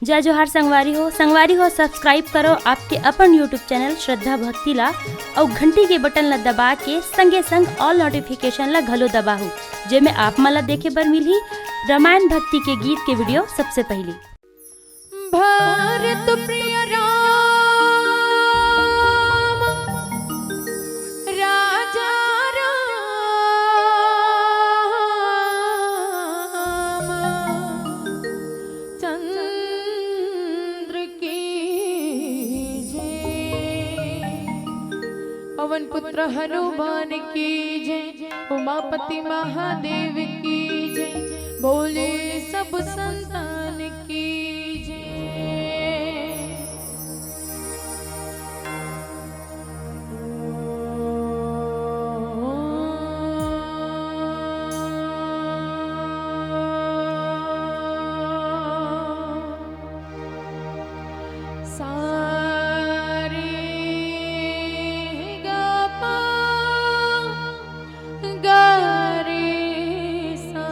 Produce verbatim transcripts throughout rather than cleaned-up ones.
जय जोहार संगवारी हो, संगवारी हो, subscribe करो आपके अपन YouTube channel श्रद्धा भक्ति ला, अउ घंटी के button ला दबा के संगे संग all notification ला घलो दबाहू, जेमे आप मन ला देखे बर मिलही रामायण भक्ति के गीत के video सबसे पहली। भरत प्रिय राम राजा राम चंद्र की जय। पवन पुत्र हनुमान की जय। उमापति महादेव की जय। बोले सब संतान की जय। सारे गा पा गा रे सा।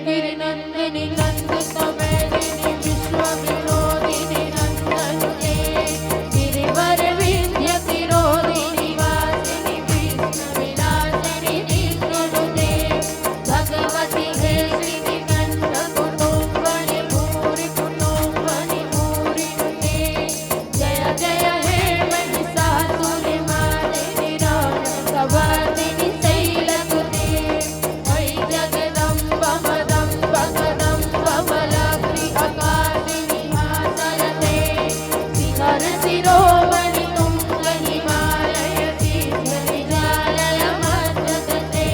गिरिनंदिनी नंद समेलिनी विश्व विनोदिनी नंदनुते गिरिवर विंध्य शिरोदिनी वासिनी विष्णु विलासिनी विष्णुनुते भगवती हे श्री कंठ कुटुंबनी भूरि कुटुंबनी भूरि नुते। जय जय हे महिषासुर मारे निरान सवादिनी शैलसुते। जय जगदम्ब मदम्ब कदम्ब बलग्री अकादिनी हासलते। शिखर शिरोमणि तुंग हिमालय सिखर जालय मध्यगते।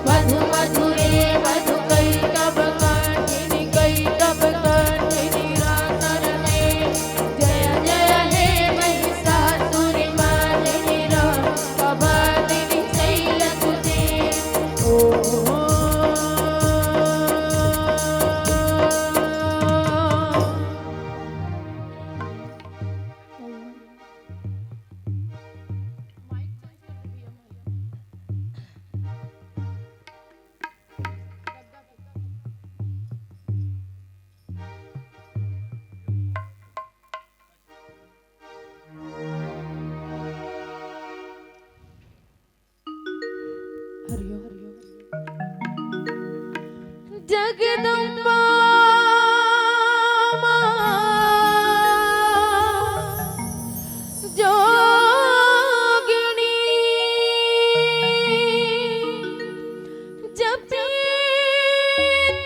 मधु मधुरे मधु कैटभ काठिनि कैटभ काठिनि रासरते। जय जय हे महिषासुर मादिनि राम कबादिनि शैलसुते। ओ जगदम्बा माँ जोगिनी जपे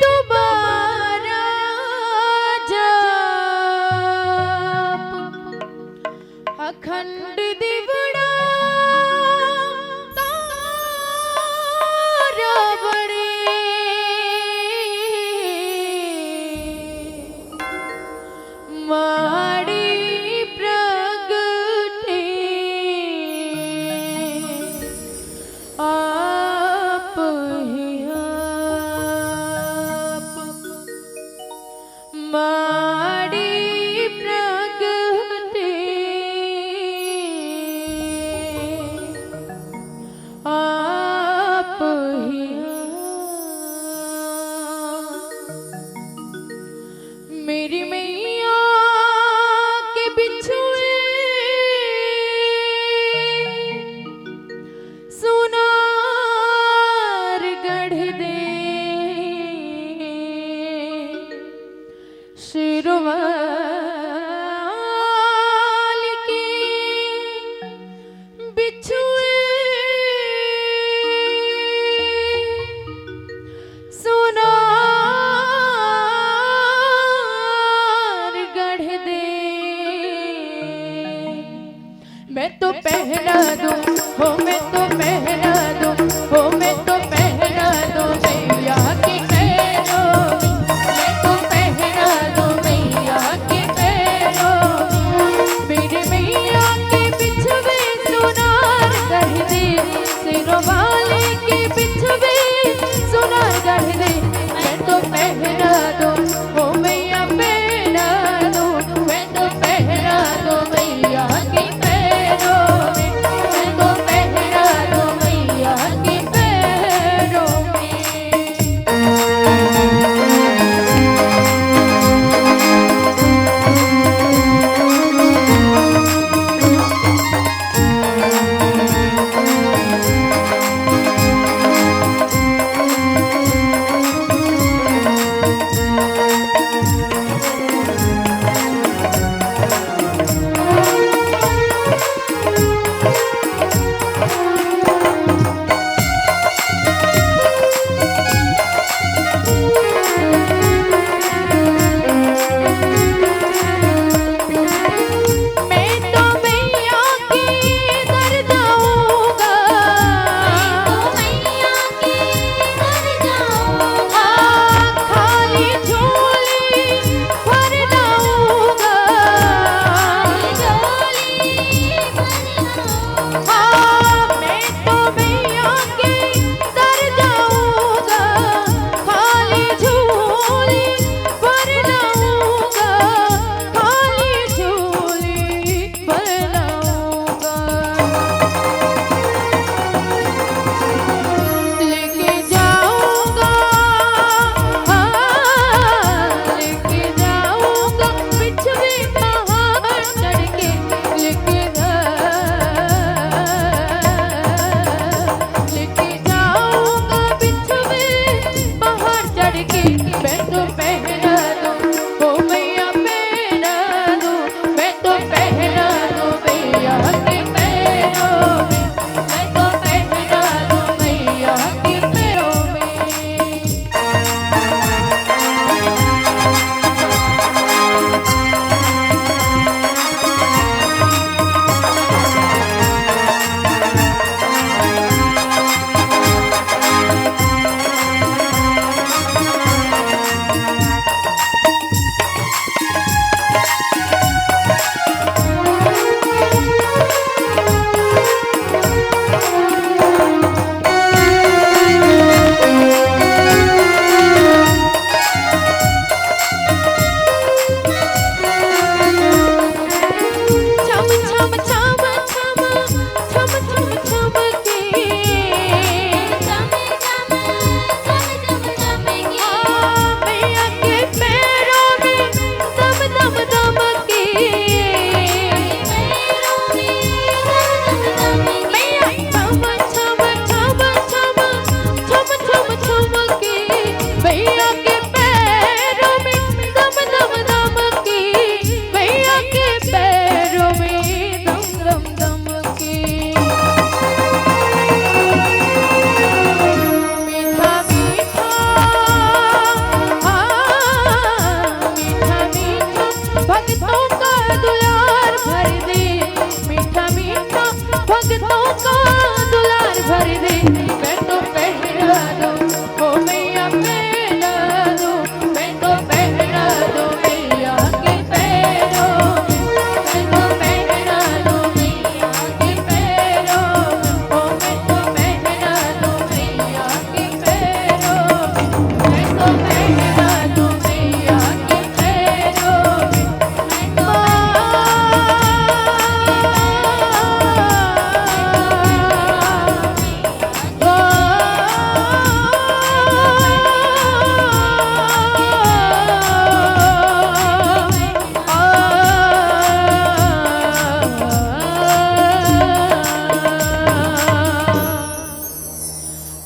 तुम्हारा जाप। अखंड दिवड़ा तारा बड़े।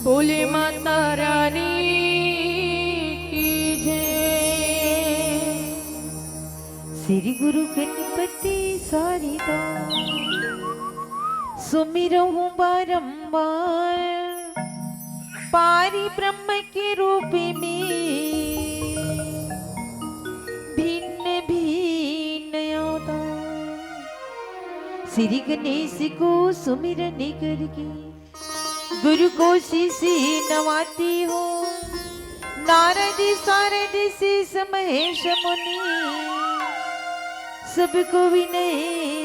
बोले माता रानी की जय। श्री गुरु गणपति सारिदा सुमिरहु बारंबार, पारि ब्रह्म के रूप में भिन्न भिन्न अवतार। श्री गणेश को सुमिरन करके गुरु को शीश नवाती हूँ। नारद सारद शीश महेश मुनि, सबको विनय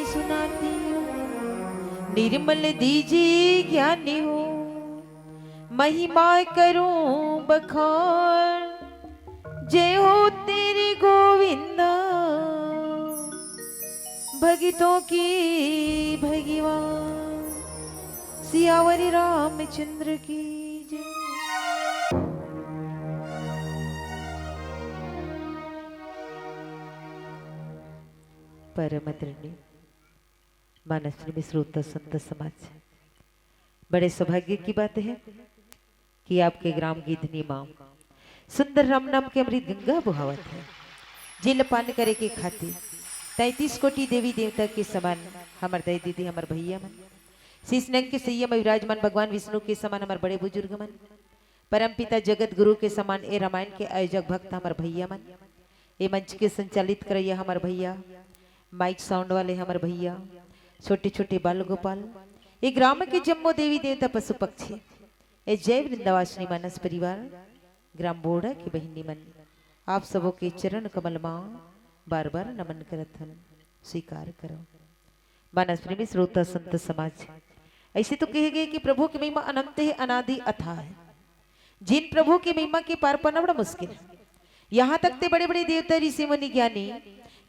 सुनाती हूँ। निर्मल दीजिए ज्ञानी हो, महिमा करूं बखान। जय हो तेरी गोविंदा, भगतों की भगवान। सियावर रामचंद्र की जय। परम आदरणीय मानस प्रेमी श्रोता संत समाज, बड़े सौभाग्य की बात है कि आपके ग्राम गिधनी माँ सुंदर राम नाम के अमृत गंगा बुहावत है। जेला पान करे के खातिर तैंतीस कोटि देवी देवता के समान हमर दाई दीदी, हमर भैया मन, शीश नंग के सैया में विराजमान भगवान विष्णु के समान हमर बड़े बुजुर्ग मन, परमपिता जगत गुरु के समान ए रामायण के आयोजक भक्त हमर भैया मन, ए मंच के संचालित करैया हमर भैया, माइक साउंड वाले हमर भैया, छोटे छोटे बाल गोपाल, ए ग्राम के जम्मो देवी देवता पशु पक्षी, ए जय वृंदावासिनी मानस परिवार, ग्राम बोड़ा के बहिनी मन, आप सबो के चरण कमल मा बार बार नमन करत हन, स्वीकार करो। मानस प्रेमी श्रोता संत समाज, ऐसे तो कहे गए कि प्रभु के महिमा अनंत है, अनादि अथाह है। जिन प्रभु के महिमा के पार पाना बड़ा मुश्किल है। यहाँ तक ते बड़े बड़े देवता, ऋषि मुनि, ज्ञानी,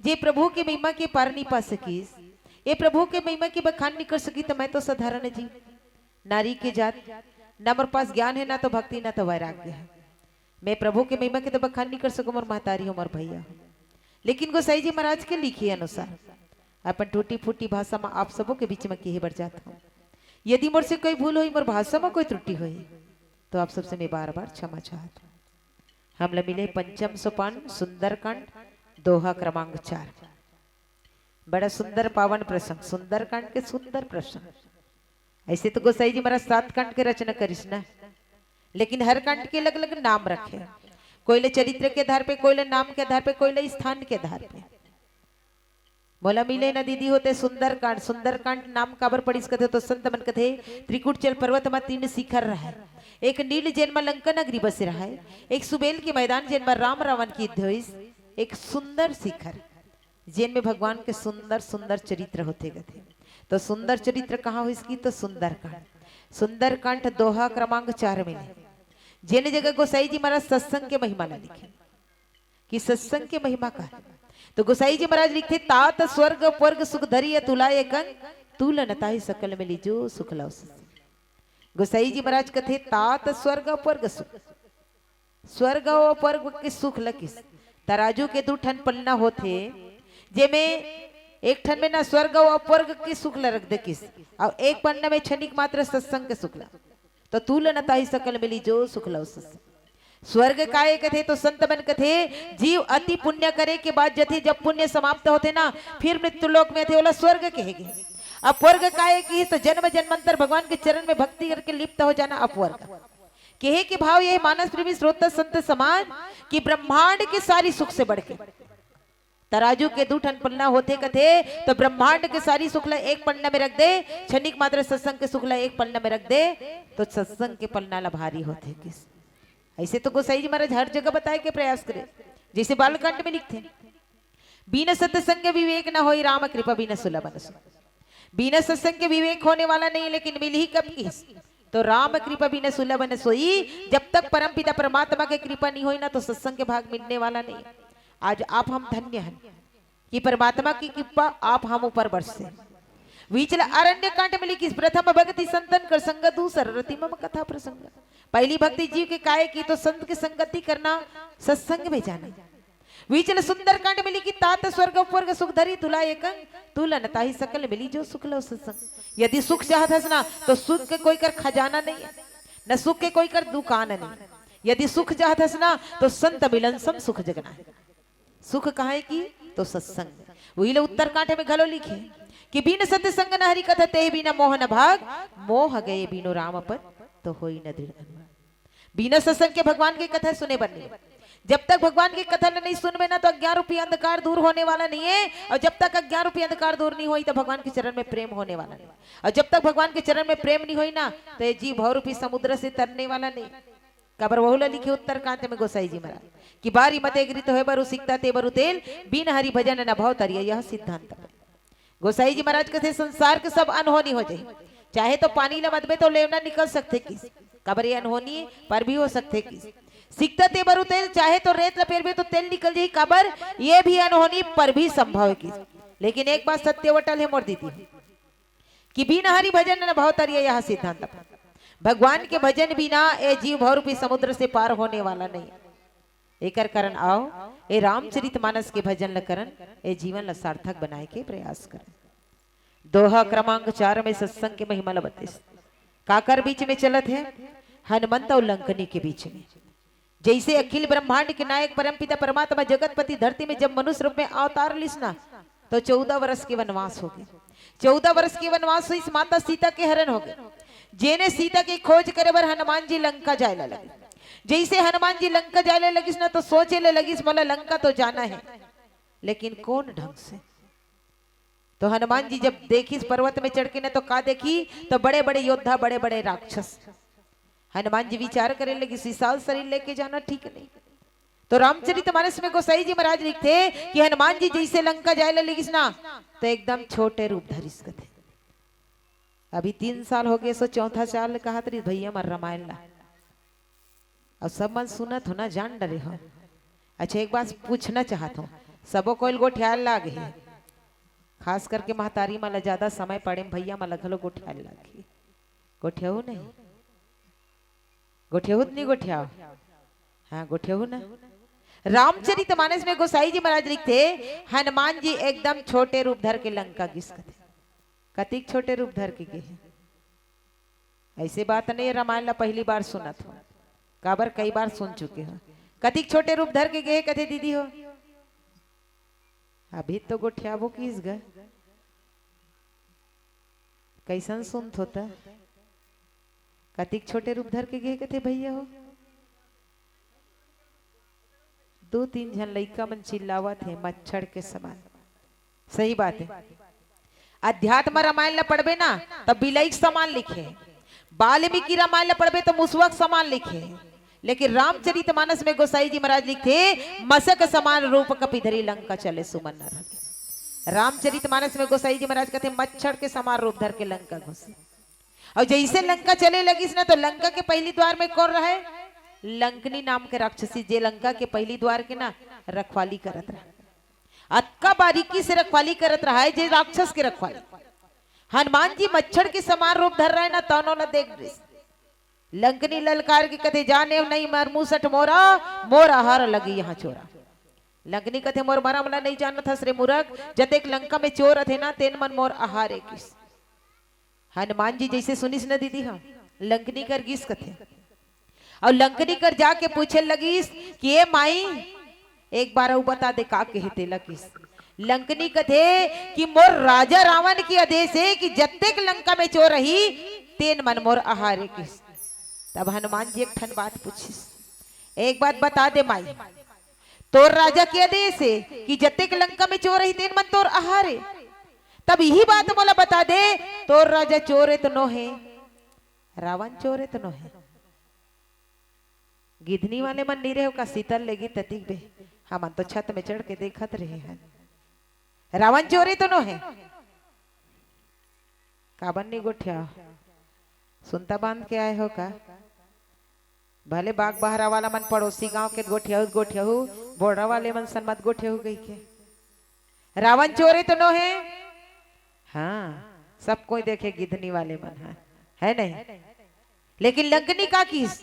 जे प्रभु के महिमा के पार नहीं पा सकिस, ये प्रभु के महिमा के बखान नहीं कर सकी, तो मैं तो साधारण जीव, नारी के जात, ना मोर पास ज्ञान है, ना तो भक्ति, ना तो वैराग्य है। मैं प्रभु के महिमा के तो बखान नहीं कर सकूं, मोर महतारी हो, मोर भैया हो। लेकिन गोसाई जी महाराज के लिखे अनुसार अपन टूटी फूटी भाषा में आप सबों के बीच में कहे बर जात हूँ। यदि मोर से कोई भूल होई, मोर भाषा में कोई त्रुटि होई, तो आप सबसे मैं बार बार क्षमा चाहत हूँ। हमला मिले पंचम सोपान सुंदरकांड, दोहा क्रमांक चार। बड़ा सुंदर पावन प्रसंग, सुंदरकांड के सुंदर प्रसंग। ऐसे तो गोसाई जी महाराज सात कांड के रचना करिस ना, लेकिन हर कांड के अलग-अलग नाम रखे। कोई ले चरित्र के आधार पे, कोई ले नाम के आधार पे, कोई ले स्थान के आधार पे। मोला मिले ना दीदी होते सुंदरकांड। सुंदरकांड नाम काबर पड़िस कथे तो संत मन कथे, त्रिकूट चल पर्वत म तीन शिखर रहय, एक नील जेन म लंका नगरी बसे रहय, एक सुबेल के मैदान जेन म राम रावण के युद्ध होइस, एक सुंदर शिखर जेन में भगवान के सुंदर सुंदर चरित्र होथे कथे। तो सुंदर चरित्र कहाँ होइस कि तो सुंदरकांड। सुंदरकांड दोहा क्रमांक चार में ने, जेन जगह गोसाई जी महाराज सत्संग के महिमा ला लिखे कि सत्संग के महिमा का है, तो गोसाई जी महाराज लिखथे, तात स्वर्ग अपवर्ग सुख धरी अतुलाय कंग, तूल न ताहि सकल मिली जो सुख लव सत्संग। गोसाई जी महाराज कथे, तात स्वर्ग अपवर्ग सुख, स्वर्ग अउ अपवर्ग के सुख ल किस। तराजू के दू ठन पन्ना होथे, जेमे एक ठन में ना स्वर्ग अउ अपवर्ग के सुख ल रख दे किस, अउ एक पन्ना में क्षणिक मात्र सत्संग के सुख ल। तो तूल न ताहि सकल मिली जो सुख लव सत्संग। स्वर्ग काय कथे तो संत मन कथे, जीव अति पुण्य करे के बाद जथे जब पुण्य समाप्त होथे ना, फिर मृत्यु लोक में थे, ओला स्वर्ग कहे गे। अपवर्ग काय की तो जन्म जन्मांतर भगवान के चरण में भक्ति करके लिप्त हो जाना अपवर्ग। कहे के भाव ये मानस प्रेमी श्रोता संत समाज कि ब्रह्मांड के सारी सुख से बढ़ के तराजू के दू ठन पन्ना होथे कथे, तो ब्रह्मांड के सारी सुख ला एक पन्ना में रख दे, क्षणिक मात्र सत्संग के सुख ला एक पन्ना में रख दे, तो सत्संग के पन्ना ला भारी होथे किस। ऐसे तो गोसाई जी महाराज हर जगह बताए के प्रयास करे, जैसे बालकांड में लिखथे, बिना सत्संग विवेक न होई, राम कृपा बिना सुलभ न सोई। बिना सत्संग के विवेक होने वाला नहीं, लेकिन मिलही कब किस? तो राम कृपा बिना सुलभ न सोई। जब तक परमपिता परमात्मा के कृपा नहीं होई ना, तो सत्संग के भाग मिलने वाला नहीं। आज आप हम धन्य हैं कि परमात्मा की कृपा आप हम ऊपर बरसे। बीच ल अरण्य कांड में लिखिस, प्रथम भक्ति संतन कर संग, दूसर रति मम कथा प्रसंग। पहली भक्ति जीव के काय की तो संत की संगति करना, सत्संग में जाना। बीच ल सुंदरकांड में लिखिस, तात स्वर्ग अपवर्ग सुख धरी तुला एकंग, तूल न ताहि सकल मिली जो सुख लव सत्संग। यदि सुख चाहत हस ना, तो सुख के कोई कर खजाना नहीं है। न सुख के कोई कर दुकान नहीं। यदि सुख चाहत हस ना, तो संत मिलन सम सुख जग नाहीं। सुख कहाँ हे कि? तो सत्संग। वही ले उत्तरकांड में घलो लिखे कि बिन सत्संग न हरि कथा, ते बिना मोह न भाग, मोह गए बिनु राम पर, तो होई न दृढ़ अनुराग। बिना सत्संग के भगवान के कथा सुने बर नहीं। जब तक भगवान के कथा ल नहीं सुनबे ना, तो अज्ञान रूपी अंधकार दूर होने वाला नहीं है। और जब तक अज्ञान रूपी अंधकार दूर नहीं होई, तो भगवान के चरण में प्रेम होने वाला नहीं। और जब तक भगवान के चरण में प्रेम नहीं होई ना, तो ये जीव भव रूपी समुद्र से तरने वाला नहीं। काबर वहू ला लिखे उत्तरकांड में गोसाई जी महाराज कि बारी मत एक रीत होय बरु सिकता ते बरु तेल, बिन हरि भजन न भव तरिया, यह सिद्धांत पे। गोसाई जी महाराज कथे, संसार के सब अनहोनी हो जाही, चाहे तो पानी ला मदबे तो लेवना निकल सकथे किस, काबर ये अनहोनी पर भी हो सकथे किस। सिकता ते बरु तेल, चाहे तो रेत ला पेरबे तो तेल निकल जाही, काबर ये भी अनहोनी पर भी संभव हे किस। लेकिन एक बात सत्य अटल हे मोर दीदी, कि बिन हरि भजन न भव तरिया, यह सिद्धांत। भगवान के भजन बिना ये जीव भव रूपी समुद्र से पार होने वाला नहीं। एकर कारण आओ, ए रामचरित मानस के भजन ल करन, ए जीवन ल सार्थक बनाए के प्रयास करन। दोहा क्रमांक चार में सत्संग के महिमा ल बतिस। काकर बीच में चलत हे? हनुमंत अउ लंकनी के बीच में। जइसे अखिल ब्रह्मांड के नायक परमपिता परमात्मा जगतपति धरती में जब मनुष्य रूप में अवतार लिस ना, तो चौदह वर्ष के वनवास होगे। चौदह वर्ष के वनवास होइस, माता सीता के हरण होगे। जेने सीता के खोज करे बर हनुमान जी लंका जाए ला लगिस। जइसे हनुमान जी लंका जाए ला लगिस ना, तो सोचे ले लगिस, मोला लंका तो जाना हे, लेकिन कोन ढंग से? तो हनुमान जी जब देखिस पर्वत में चढ़ के ना, तो का देखी? तो बड़े-बड़े योद्धा, बड़े-बड़े राक्षस। हनुमान जी विचार करे लगिस, विशाल शरीर लेके जाना ठीक नहीं। तो रामचरित मानस में गोसाई जी महाराज लिखथे कि हनुमान जी जइसे लंका जाए ला लगिस ना, तो एकदम छोटे रूप धरिस कथे। अभी तीन साल होगे, सो चौथा साल कहत रहिस भैया मन रामायण ला। अउ सब मन सुनत हो ना, जान डरे हो। अच्छा, एक बात पूछना चाहत हो, सबो कोई ल गोठियाए ल लाग हे, खास करके महतारी मन ला ज्यादा समय पड़े में भैया मन ला घलो गोठियाए ल लाग हे। गोठियाहू नहीं? गोठियाहू त नहीं गोठियाव? हाँ, गोठियाहू ना। रामचरित मानस में गोसाई जी महाराज लिखथे, हनुमान जी एकदम छोटे रूप धर के लंका गिस कथे। कतिक छोटे रूप धर के गे हे? ऐसे बात नहीं, रामायण ला पहली बार सुनत हो, काबर कई बार सुन चुके हो। कतिक छोटे रूप धर के गे हे कथे दीदी हो? अभी तो गोठियाबो किस गा, कैसन सुनत हो त? कतिक छोटे रूप धर के गे कथे भैया हो? दो तीन झन लइका मन चिल्लावत हे मच्छर के समान। सही बात हे। अध्यात्म रामायण ला पढ़बे ना, त बिलई के समान लिखे हे। वाल्मीकि रामायण ला पढ़बे, त मुसवा के समान लिखे हे। लेकिन रामचरित मानस में गोसाई जी महाराज लिखथे, मसक समान रूप कपि धरि लंका चले सुमन नर हरि। रामचरित मानस में गोसाई जी महाराज कथे, मच्छर के समान रूप धर के लंका घुसे। अउ जइसे लंका चले लगिस ना, तो लंका के पहिली द्वार में कोन रहय? लंकनी नाम के राक्षसी, जे लंका के पहिली द्वार के ना रखवाली करत रहय। अतका बारीकी से रखवाली करत रहय, जे राक्षस के रखवाली। हनुमान जी मच्छर के समान रूप धर रहय ना, तउन ओला देख डरिस। लंकनी ललकार के कथे, "जानेव नहीं मर मुसट मोरा, मोर आहार लगी यहाँ चोरा।" लंकनी कथे, "मोर मरम ला नहीं जानत हस रे मूरख, जतेक लंका में चोर रथे ना, तेन मन मोर आहार ए" किस। हनुमान जी जइसे सुनिस न दीदी, हाँ, लंकनी कर गिस कथे। अउ लंकनी कर जाके पूछे लगिस कि, "ए माई, एक बार अउ बता दे का कहे तेला" किस। लंकनी कथे कि, "मोर राजा रावण के आदेश हे कि जतेक लंका में चोर रही, तेन मन मोर आहार ए" किस। तब हनुमान जी एक ठन बात पूछिस, "एक बात बता दे माई, तोर राजा के आदेश हे कि जतेक लंका में चोर रही, तेन मन तोर आहार ए। तब इही बात मोला बता दे, तोर राजा चोर ए त नो हे, रावण चोर ए त नो हे?" गिधनी वाले मन नी रहे का, सीतल लेगी ततिक बे, हमन तो छत में चढ़ के देखत रहे हन। रावण चोर ए त नो हे? काबर नी गोठियाव? सुनता बांध के आए हो का? भले बाग बहरा वाला मन पड़ोसी गांव के गोठियाहू, गोठियाहू, बोड़रा वाले मन सन मत गोठियाहू कहिके। रावण चोर ए त नो हे? हाँ, सब कोई देखे गिधनी वाले मन ह, हे नहीं? लेकिन लंकनी का किस?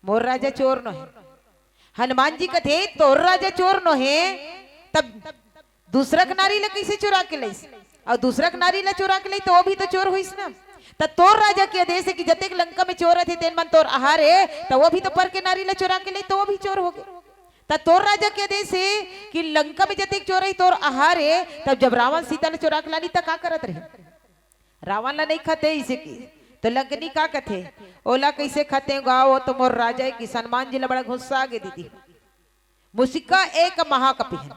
"मोर राजा चोर नो हे।" हनुमान जी कथे, "तोर राजा चोर नो हे, तब दूसरा के नारी ला कइसे चुरा के लइस? अउ दूसरा के नारी ला चुरा के लइस, त ओ भी तो चोर होइस ना।" त तोर राजा के आदेश हे कि जतेक लंका में चोर रथे, तेन मन तोर आहार हे, त वो भी तो पर के नारी ला चोरा के ले, त वो भी चोर होगे। त तोर राजा के आदेश हे कि लंका में जतेक चोर रही, तोर आहार हे, तब जब रावण सीता ला चोरा के लानी, त का करत रहे? रावण ला नहीं खाते इसे की। तो लंकनी का कथे? ओला कैसे खाते गा? वो तो मोर राजा हे कि हनुमान जी ला बड़ा गुस्सा आगे दीदी। मुसिका एक महाकपि हे।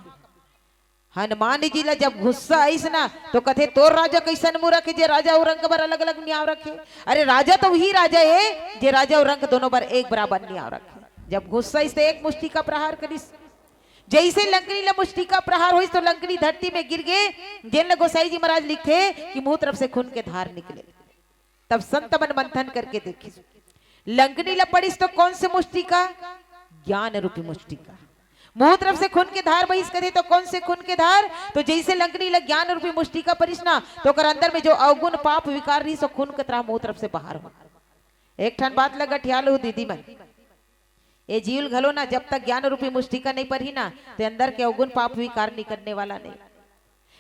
हनुमान जी ला जब गुस्सा आइस ना, तो कथे, "तोर राजा कैसन मूरख हे, जे राजा अउ रंक बर अलग-अलग नियाव रखे? अरे, राजा तो वही राजा हे, जे राजा अउ रंक दोनों बर एक बराबर नियाव रखे।" जब गुस्सा आइस, तो एक मुष्टिका प्रहार करिस। जैसे लंकनी ला मुष्टिका प्रहार होइस, तो लंकनी धरती में गिर गे। जेन ला गोसाई जी महाराज लिखथे कि मुंह तरफ से खून के धार निकले। तब संत मन मंथन करके देखिस, लंकनी ला पड़िस तो कौन से मुष्टिका? ज्ञान रूपी मुष्टिका। मुंह तरफ से खून के धार बहिस कथे, तो कौन से खून के धार? तो जैसे लंकनी ला ज्ञान रूपी मुष्टिका पड़िस ना, तो ओकर अंदर में जो अवगुण पाप विकार रहिस, वो खून के तरह मुंह तरफ से बाहर हो। एक ठन बात ला गठिया लहू दीदी मन, ए जीव ल घलो ना, जब तक ज्ञान रूपी मुष्टिका नहीं परही ना, ते अंदर के अवगुण पाप विकार निकलने वाला नहीं।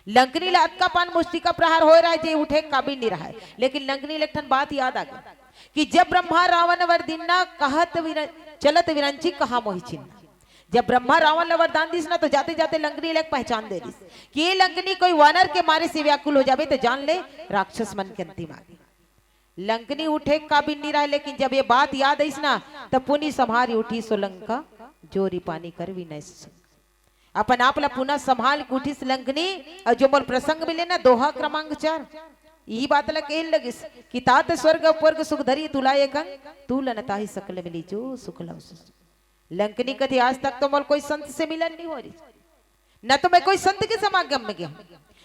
लंकनी ला अतका पान मुष्टिका प्रहार होए रहे, जे उठे काबिल नहीं रहे। लेकिन लंकनी ले एक ठन बात याद आ गई कि जब ब्रह्मा रावण वर दीन ना, कहत विर-, चलत विरंची कहा मोहि चिन्हा। जब ब्रह्मा रावण ला वरदान दिस ना, तो जाते जाते लंकनी ला एक पहचान दे दिस कि ये लंकनी कोई वानर के मारे से व्याकुल हो जाबे, तो जान ले राक्षस मन के अंतिम आ गई। लंकनी उठे काबिल नहीं रहे, लेकिन जब ये बात याद आइस ना, तब पुनि सम्हारि उठिस ओ लंका, जोरि पानि कर विनय संग। अपन आप ला पुनः संभाल के उठिस लंकनी। और जो मोर प्रसंग मिले ना, दोहा क्रमांक चार, यही बात ला कहे लगिस कि तात स्वर्ग अपवर्ग सुख धरी, तुला एक अंग, तू लनताहि सकल मिली जो सुख लव सुख। लंकनी कथे, आज तक तो मोर कोई संत से मिलन नहीं हो रही, न तो मैं कोई संत के समागम में गया हूँ,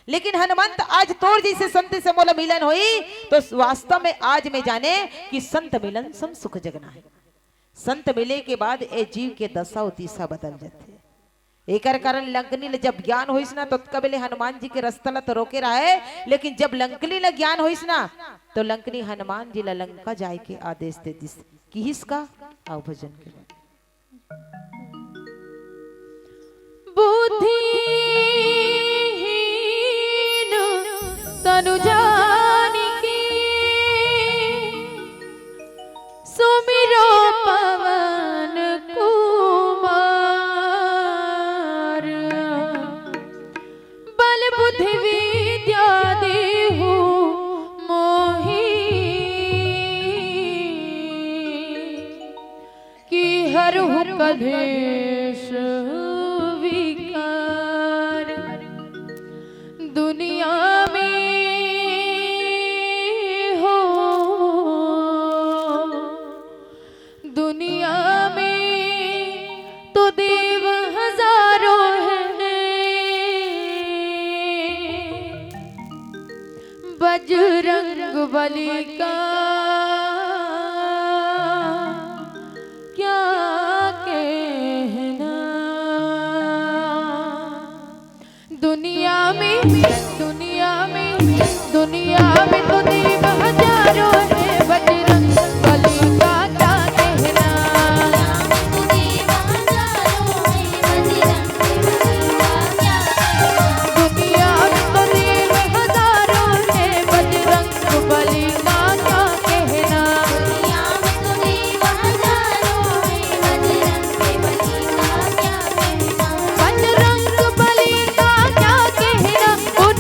लेकिन हनुमंत, आज तोर जैसे संत से मोला मिलन होई, तो वास्तव में आज मैं जाने कि संत मिलन सम सुख जगना है। संत मिले के बाद ए जीव के दशा अउ दिशा बदल जाथे। एकर कारण लंकनी ले जब ज्ञान होइस ना, तो तब ले हनुमान जी के रस्ता ला तो रोके रहे, लेकिन जब लंकनी ले ज्ञान होइस ना, तो लंकनी हनुमान जी ला लंका जाए के आदेश दे दिस। किहिस का? आओ भजन के बाद। बुद्धिहीन तनु जानिके सुमिरो पवन कुमार। बल बुद्धि विद्या देहु मोहि, कि हरहु कलेश विकार। दुनिया में हो, दुनिया में तो देव हजारों हैं, बजरंग बली का क्या कहना। दुनिया में, दुनिया में, दुनिया में तो देव हजारों हैं, बजरंग बली का क्या कहना। दुनिया में तो देव हजारों हैं, बजरंग बली का क्या कहना। बजरंग बली का क्या कहना, उन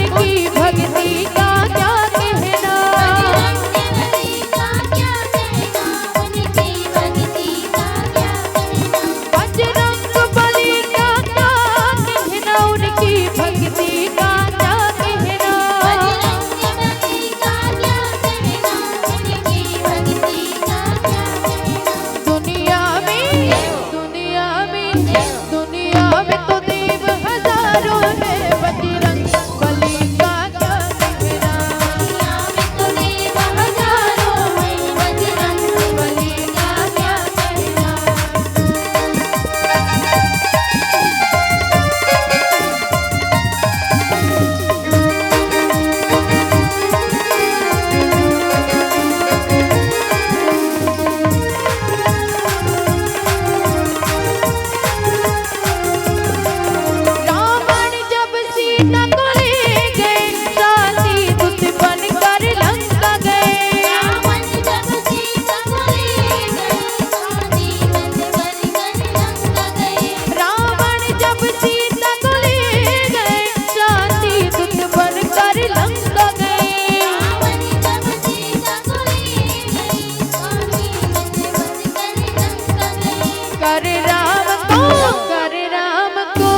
करे राम को, करे राम को।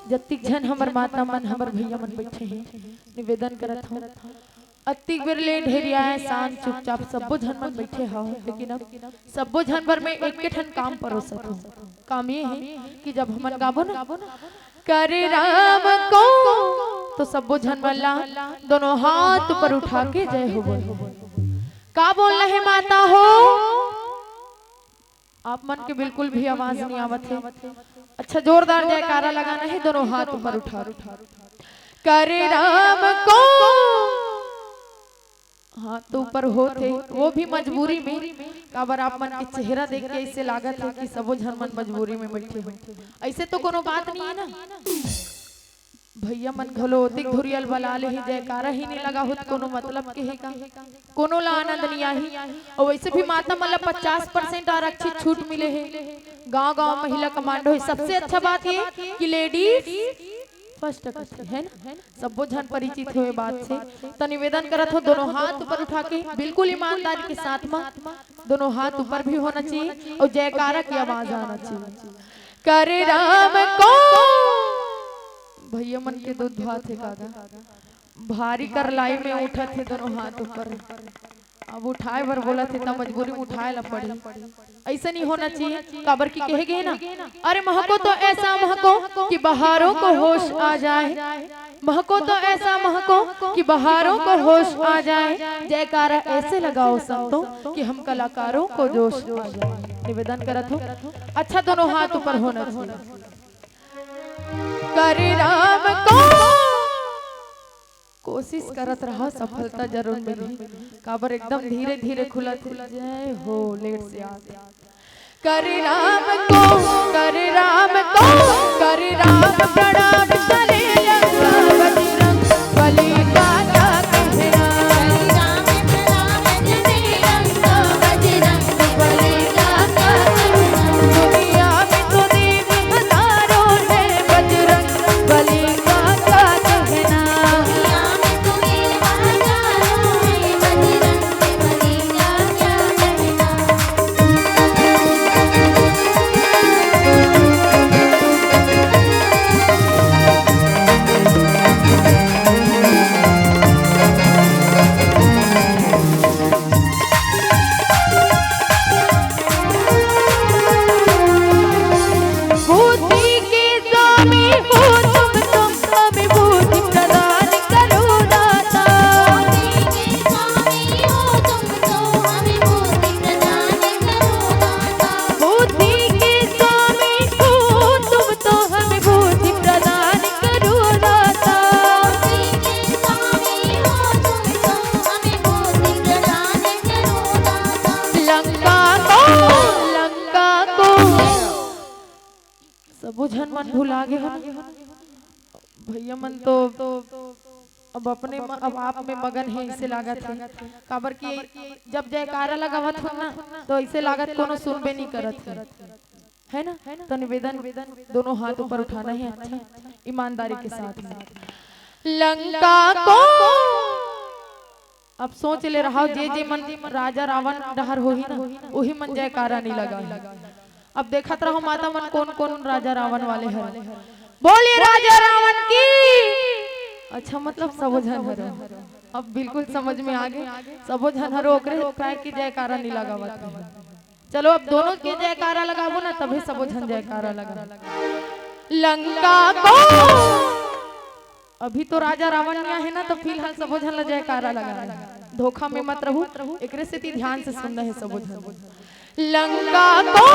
जतिक झन हमर माता मन, हमर भैया मन बइठे हे, निवेदन करत हंव, अतिक बेर ले ढेरियाए, शांत चुपचाप सब्बो झन मन बइठे हव, लेकिन अब सब्बो झन बर मैं एके ठन काम परोसत हंव। काम ये हे कि जब हमन गाबो ना, करे राम को, तो सब्बो झन मन ला दोनों हाथ ऊपर उठा के जय हो बोल। का बोलना हे माता हो? आप मन के बिल्कुल भी आवाज नहीं आवत हे। अच्छा, जोरदार जयकारा लगाना हे, दोनों हाथ ऊपर उठा के। करे राम को। हाथ तो ऊपर होत हे, वो भी मजबूरी में। काबर आप मन के चेहरा देख के ऐसे लागत हे कि सबो झन मन मजबूरी में बैठे हो। ऐसे तो कोनो बात नहीं है ना। भैया मन घलो ओतिक धुरियल बला ले ही, जयकारा ही नहीं लगा होत, कोनो मतलब के हे का? कोनो ला आनंद नहीं आही। और वैसे भी माता मन ला पचास परसेंट आरक्षित छूट मिले हे। गांव गांव महिला कमांडो हे। सबसे अच्छा बात ये कि लेडीज फर्स्ट है ना, सब्बो झन परिचित हो ये बात से। तो निवेदन करत हो, दोनों हाथ ऊपर उठा के बिल्कुल ईमानदारी के साथ में दोनों हाथ ऊपर भी होना चाहिए और जयकारा की आवाज आना चाहिए। करे राम को। भैया मन के दूध भात हे काका, भारी करलाई में उठत हे दोनों हाथ ऊपर। अब उठाए बर बोलत हे त मजबूरी में उठाए ला पड़ी। ऐसे नहीं होना चाहिए। काबर की कहे गए ना, अरे महको तो ऐसा महको कि बहारों को होश आ जाए, महको तो ऐसा महको कि बहारों को होश आ जाए। जयकारा ऐसे लगाओ संतों कि हम कलाकारों को जोश आ जाए। निवेदन करत हो, अच्छा दोनों हाथ ऊपर होना चाहिए। करे राम को। कोशिश करत रहा, सफलता जरूर मिलही। काबर एकदम धीरे धीरे खुलत हे। जय हो, लेट से आत हे। करे राम को, करे राम को, करे राम प्रणाम चले लंका बजरंग बली का क्या कहना। दुनिया में तो देव हजारों हैं, बजरंग बली का क्या कहना। बुद्धि के स्वामी हो तुम तो, हमें बुद्धि प्रदान करो दाता। बुद्धि के स्वामी हो तुम तो, हमें बुद्धि प्रदान करो दाता। बुद्धि के स्वामी हो तुम तो, हमें बुद्धि प्रदान करो दाता। बुद्धि के स्वामी हो तुम तो, हमें बुद्धि प्रदान करो दाता। लंका को, लंका को। सबो झन मन भुला गे हो। भैया मन तो अब अपने म-, अब आप में मगन हे, ऐसे लागत हे। काबर कि जब जयकारा लगावत हो ना, तो ऐसे लागत कोनो सुनबे नहीं करत हे, है ना? तो निवेदन, दोनों हाथ ऊपर उठाना है, अच्छा, ईमानदारी के साथ में। लंका को अब सोच ले रहा हो, जे जे मन राजा रावण डहर होही ना, उही मन जयकारा नहीं लगा। अब देखत रहो माता मन, कौन कौन राजा रावण वाले हर। बोलिए राजा रावण की। अच्छा, मतलब सबो झन हरो। अब बिल्कुल समझ में आ गे, सबो झन हरो ओकरे पाए की जयकारा नहीं लगावत रहे। चलो, अब दोनों के जयकारा लगाबो ना, तभी सबो झन जयकारा लगा। लंका को अभी तो राजा रावण नहीं आहे ना, तो फिलहाल सबो झन ला जयकारा लगा। धोखा में मत रहू, एकरे सेती ध्यान से सुनना है सबो झन। लंका को,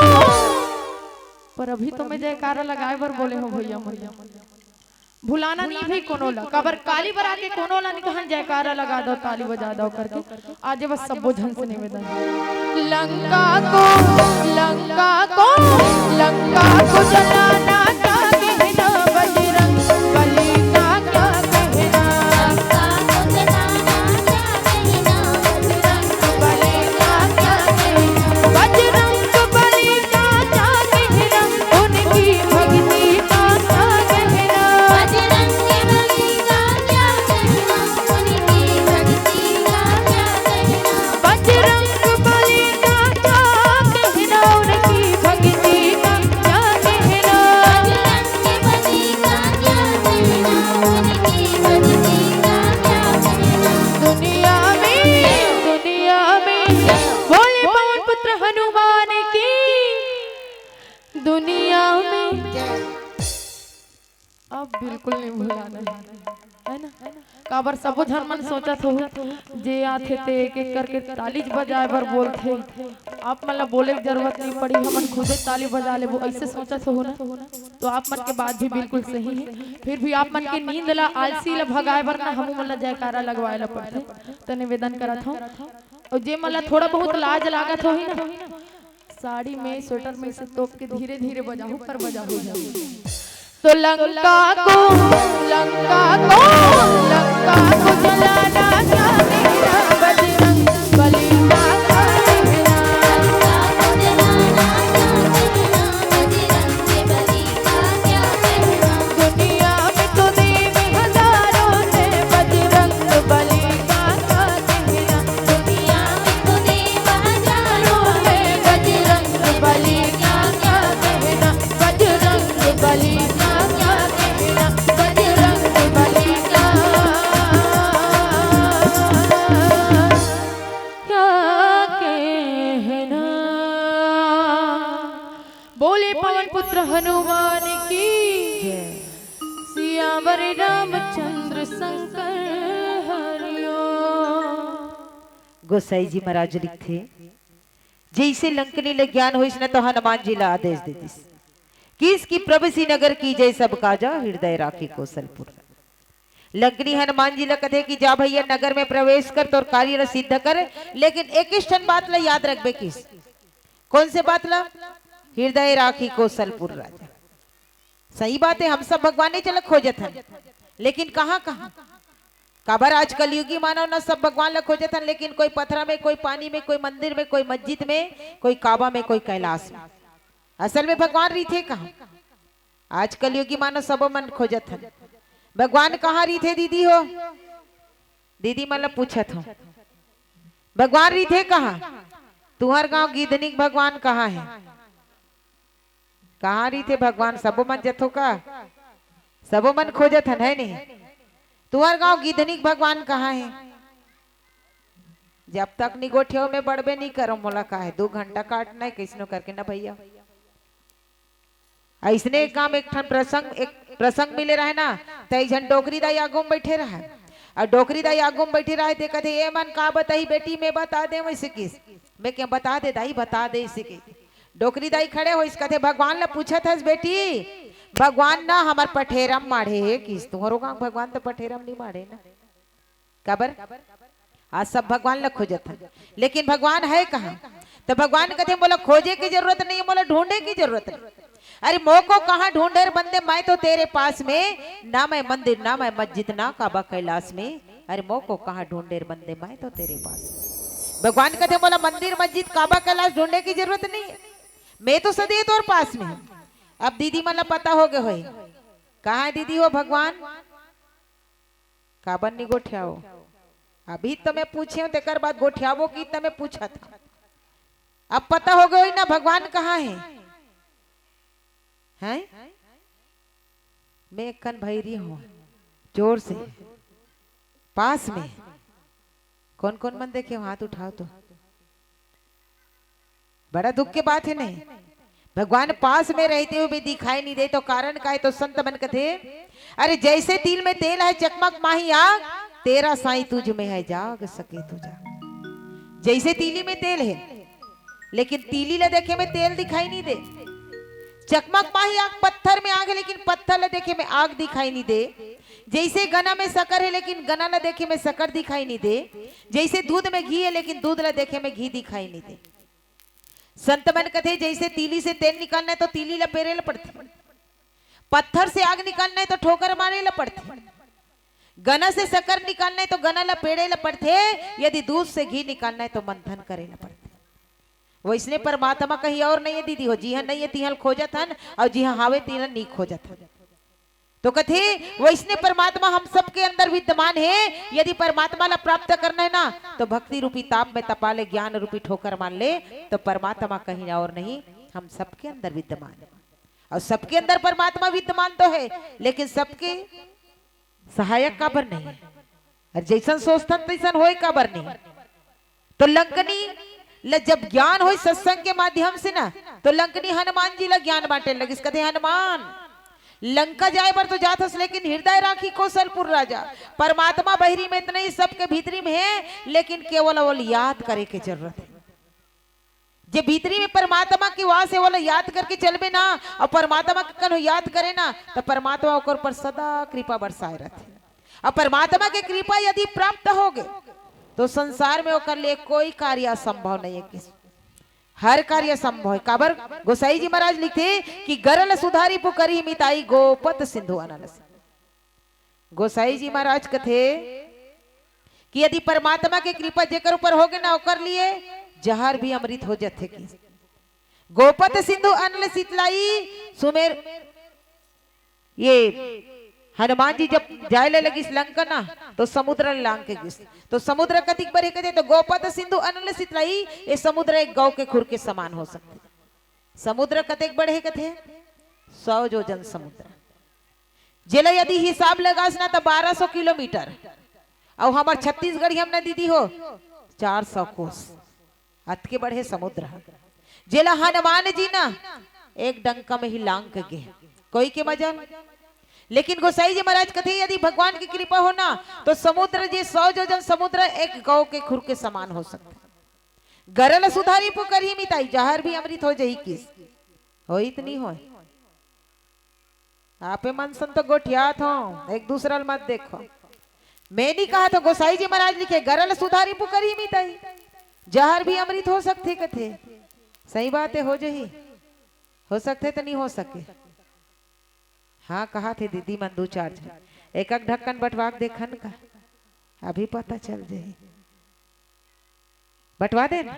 पर अभी तो मैं जयकारा लगाए बर बोले हो भैया मन। भुलाना नहीं भी कोनो ला, काबर काली बरा के कोनो ला नहीं कहन जयकारा लगा दो, ताली बजा दो करके। आज बस सबो झन से निवेदन। लंका को, लंका को, लंका को जलाना क्या कहना, बजरंग बली का क्या कहना। बजरंग बली का क्या कहना, उनकी भक्ति का क्या कहना। बजरंग बली का क्या कहना, उनकी भक्ति का क्या कहना। बजरंग बली का क्या कहना, उनकी भक्ति अब बिल्कुल नहीं भुलाना है, है ना? काबर सबो झन मन सोचत हो, जे आथे ते एक एक करके ताली बजाए बर बोलथे। आप मन ला बोले के जरूरत नहीं पड़ी, हमन खुदे ताली बजा लेबो, ऐसे सोचत हो ना? तो आप मन के बात भी बिल्कुल सही है। फिर भी आप मन के नींद ला, आलसी ला भगाए बर ना हमू मन ला जयकारा लगवाए ला पड़थे। तो निवेदन करत हूँ, और जे मन ला थोड़ा बहुत लाज लागत होही ना, साड़ी में, स्वेटर में से तोप के धीरे धीरे बजाहू, पर बजाहू जरूर। तो लंका को, लंका को, लंका को जलाना क्या मेरा बजरंग बली का कहना। दुनिया में तो देव हजारों हैं, बजरंग बली का क्या कहना। दुनिया में तो देव हजारों हैं, बजरंग बली का क्या कहना। बजरंग बली का क्या कहना। बजरंग बली का क्या कहना। बोले पवन पुत्र हनुमान की जय। सियावर रामचंद्र शंकर हरिओम। गोसाई जी महाराज लिखथे, जैसे लंकनी ले ज्ञान होइस न, तो हनुमान जी ला आदेश दे दिस, किस की प्रवेशी नगर कीजे सब काजा, हृदय राखी कौशलपुर। लंकनी हनुमान जी ला कथे कि जा भैया, नगर में प्रवेश कर, तोर कार्य ला सिद्ध कर, लेकिन एक ठन बात ला याद रखबे किस। कौन से बात ला? हृदय राखी कौशलपुर राजा। सही बात है, हम सब भगवान नहीं चला खोजत हन, लेकिन कहाँ कहाँ? काबर आज कलयुगी मानव ना सब भगवान ला खोजत हन, लेकिन कोई पथरा में, कोई पानी में, कोई मंदिर में, कोई मस्जिद में, कोई काबा में, कोई कैलाश में। असल में भगवान रहिथे कहाँ? आज कलयुगी मानव सबो मन खोजत हन, भगवान कहाँ रहिथे दीदी हो? दीदी मन ला पूछत हो, भगवान रहिथे कहाँ? तुहर गांव गिधनी के भगवान कहाँ है? कहाँ रहिथे भगवान? सबो मन जथो का? सबो मन खोजत हन, है नहीं? तुहर गांव गिधनी के भगवान कहाँ है? जब तक निगोठियो में बड़बे नहीं करो, मोला का है, दो घंटा काटना है कैसनो करके ना भैया। ऐसने काम एक ठन प्रसंग, एक प्रसंग मिले रहे ना, त एक झन डोकरी दाई आगू में बैठे रहे। और डोकरी दाई आगू में बैठे रहे, ते कथे, "ए मन का बताही बेटी, मैं बता दे वैसे किस।" मैं क्या बता दे दाई, बता दे इसे किस। डोकरी दाई खड़े होइस, कथे, "भगवान ला पूछत हस बेटी, भगवान ना हमर पठेरम माढ़े हे किस।" तुहरो गांव भगवान तो पठेरम नहीं माढ़े ना। काबर? आज सब भगवान ला खोजत हन, लेकिन भगवान है कहाँ? तो भगवान कथे, "मोला खोजे की जरूरत नहीं है, मोला ढूंढे की जरूरत नहीं। अरे मोको कहाँ ढूंढे रे बंदे, मैं तो तेरे पास में, ना मैं मंदिर, ना मैं मस्जिद, ना काबा कैलाश में। अरे मोको कहाँ ढूंढे रे बंदे, मैं तो तेरे पास में।" भगवान कथे, "मोला मंदिर, मस्जिद, काबा कैलाश ढूंढे की जरूरत नहीं है, मैं तो सदैव तोर पास में हूँ।" अब दीदी मन ला पता हो गए होही, कहाँ है दीदी हो भगवान? काबर नहीं गोठियाओ? अभी तो मैं पूछे हूँ, तेकर बाद गोठियाबो की तो मैं पूछत हूँ। अब पता हो गयो ना भगवान कहाँ है? हैं? मैं एक कन भैरी हूँ, जोर से, पास में। कौन कौन मन देखे हो, हाथ उठाओ तो। बड़ा दुख के बात है नहीं, भगवान पास में रहते हुए भी दिखाई नहीं दे, तो कारण का है? तो संत मन कथे, "अरे जैसे तिल में तेल है, चकमक माही आग, तेरा साईं तुझ में है, जाग सके तू जाग।" जैसे तीली में तेल है, लेकिन तीली ला देखे में तेल दिखाई नहीं दे, चकमक माही आग, पत्थर में आग है, लेकिन पत्थर ला देखे में आग दिखाई नहीं दे। जैसे गना में शक्कर है, लेकिन गना ला देखे में शक्कर दिखाई नहीं दे। जैसे दूध में घी है, लेकिन दूध ला देखे में घी दिखाई नहीं दे। संत मन कथे, जैसे तीली से तेल निकालना है तो तीली ला पेरे ला पड़थे, पत्थर से आग निकालना है तो ठोकर मारे ला पड़थे, गना से शक्कर निकालना है तो गना ला पेरे ला पड़थे, यदि दूध से घी निकालना है तो मंथन करे ला पड़थे। वैसने परमात्मा कहीं और नहीं है दीदी हो, जिहाँ नहीं है तिहाँ खोजत हन, और जिहाँ हावे तिहाँ नहीं खोजत हन। तो कथे, वैसने परमात्मा हम सबके अंदर विद्यमान है। यदि परमात्मा ला प्राप्त करना है ना, तो भक्ति रूपी ताप में तपा ले, ज्ञान रूपी ठोकर मार ले, तो परमात्मा कहीं और नहीं, हम सबके अंदर विद्यमान है। और सबके अंदर परमात्मा विद्यमान तो है, लेकिन सबके सहायक काबर नहीं है? और जैसन सोचथन तैसन होए काबर नहीं? तो लंकनी ल जब ज्ञान होई सत्संग के माध्यम से ना, तो लंकनी हनुमान जी ला ज्ञान बांटे लगिस, कथे, "हनुमान, लंका जाए बर तो जात हस, लेकिन हृदय राखी कौशलपुर राजा। परमात्मा बहिरी में त नहीं, सबके भीतरी में हे, लेकिन केवल, केवल याद करे के जरूरत हे। जे भीतरी में परमात्मा के वास हे, ओला याद करके चलबे ना, अउ परमात्मा के कन्हो याद करे ना, त परमात्मा ओकर ऊपर सदा कृपा बरसाए रथे। अउ परमात्मा के कृपा यदि प्राप्त होगे, तो संसार में ओकर लिए कोई कार्य असंभव नहीं हे।" किस हर कार्य संभव हे। काबर गोसाई जी महाराज लिखथे कि "गरल सुधारी पुकरी मिताई गोपत सिंधु अनल से।" गोसाई जी महाराज कथे कि यदि परमात्मा के कृपा जेकर ऊपर होगे ना, ओकर लिए जहर भी अमृत हो जाथे। कि गोपत सिंधु अनल शीतलाई सुमेर, ये हनुमान जी जब जाए ले लगिस लंका ना, तो समुद्र ल लांग के गिस। तो समुद्र कतिक बड़े कथे, तो गोपत सिंधु अनल शीतलाई, ये समुद्र एक गौ के खुर के समान हो सकथे। समुद्र कतेक बड़े कथे? सौ जोजन समुद्र। जेला यदि हिसाब लगास ना, त बारह सौ किलोमीटर। अउ हमर छत्तीसगढ़ी हमने दीदी हो, चार सौ कोस। अतके बड़े समुद्र ह, जेला हनुमान जी ना एक डंका में ही लांग के गे, कोई के मजल। लेकिन गोसाई जी महाराज कथे, यदि भगवान की कृपा हो ना, तो समुद्र, जे सौ जोजन समुद्र, एक गौ के खुर के समान हो सकथे। गरल सुधारी पुकरी मिताई, जहर भी अमृत हो जाही। किस होई त नहीं होय? आपे मन सन तो गोठियात हो, एक दूसरा ल मत देखो। मैं नहीं कहा तो गोसाई जी महाराज लिखे, "गरल सुधारी पुकरी मिताई, जहर भी अमृत हो सकथे," कथे। सही बात हे, हो जाही, हो सकथे त नहीं हो सके। हाँ, कहा थे दीदी मन दू चार झन, एक एक ढक्कन बंटवा के देखन का, अभी पता चल जाही। बंटवा देन।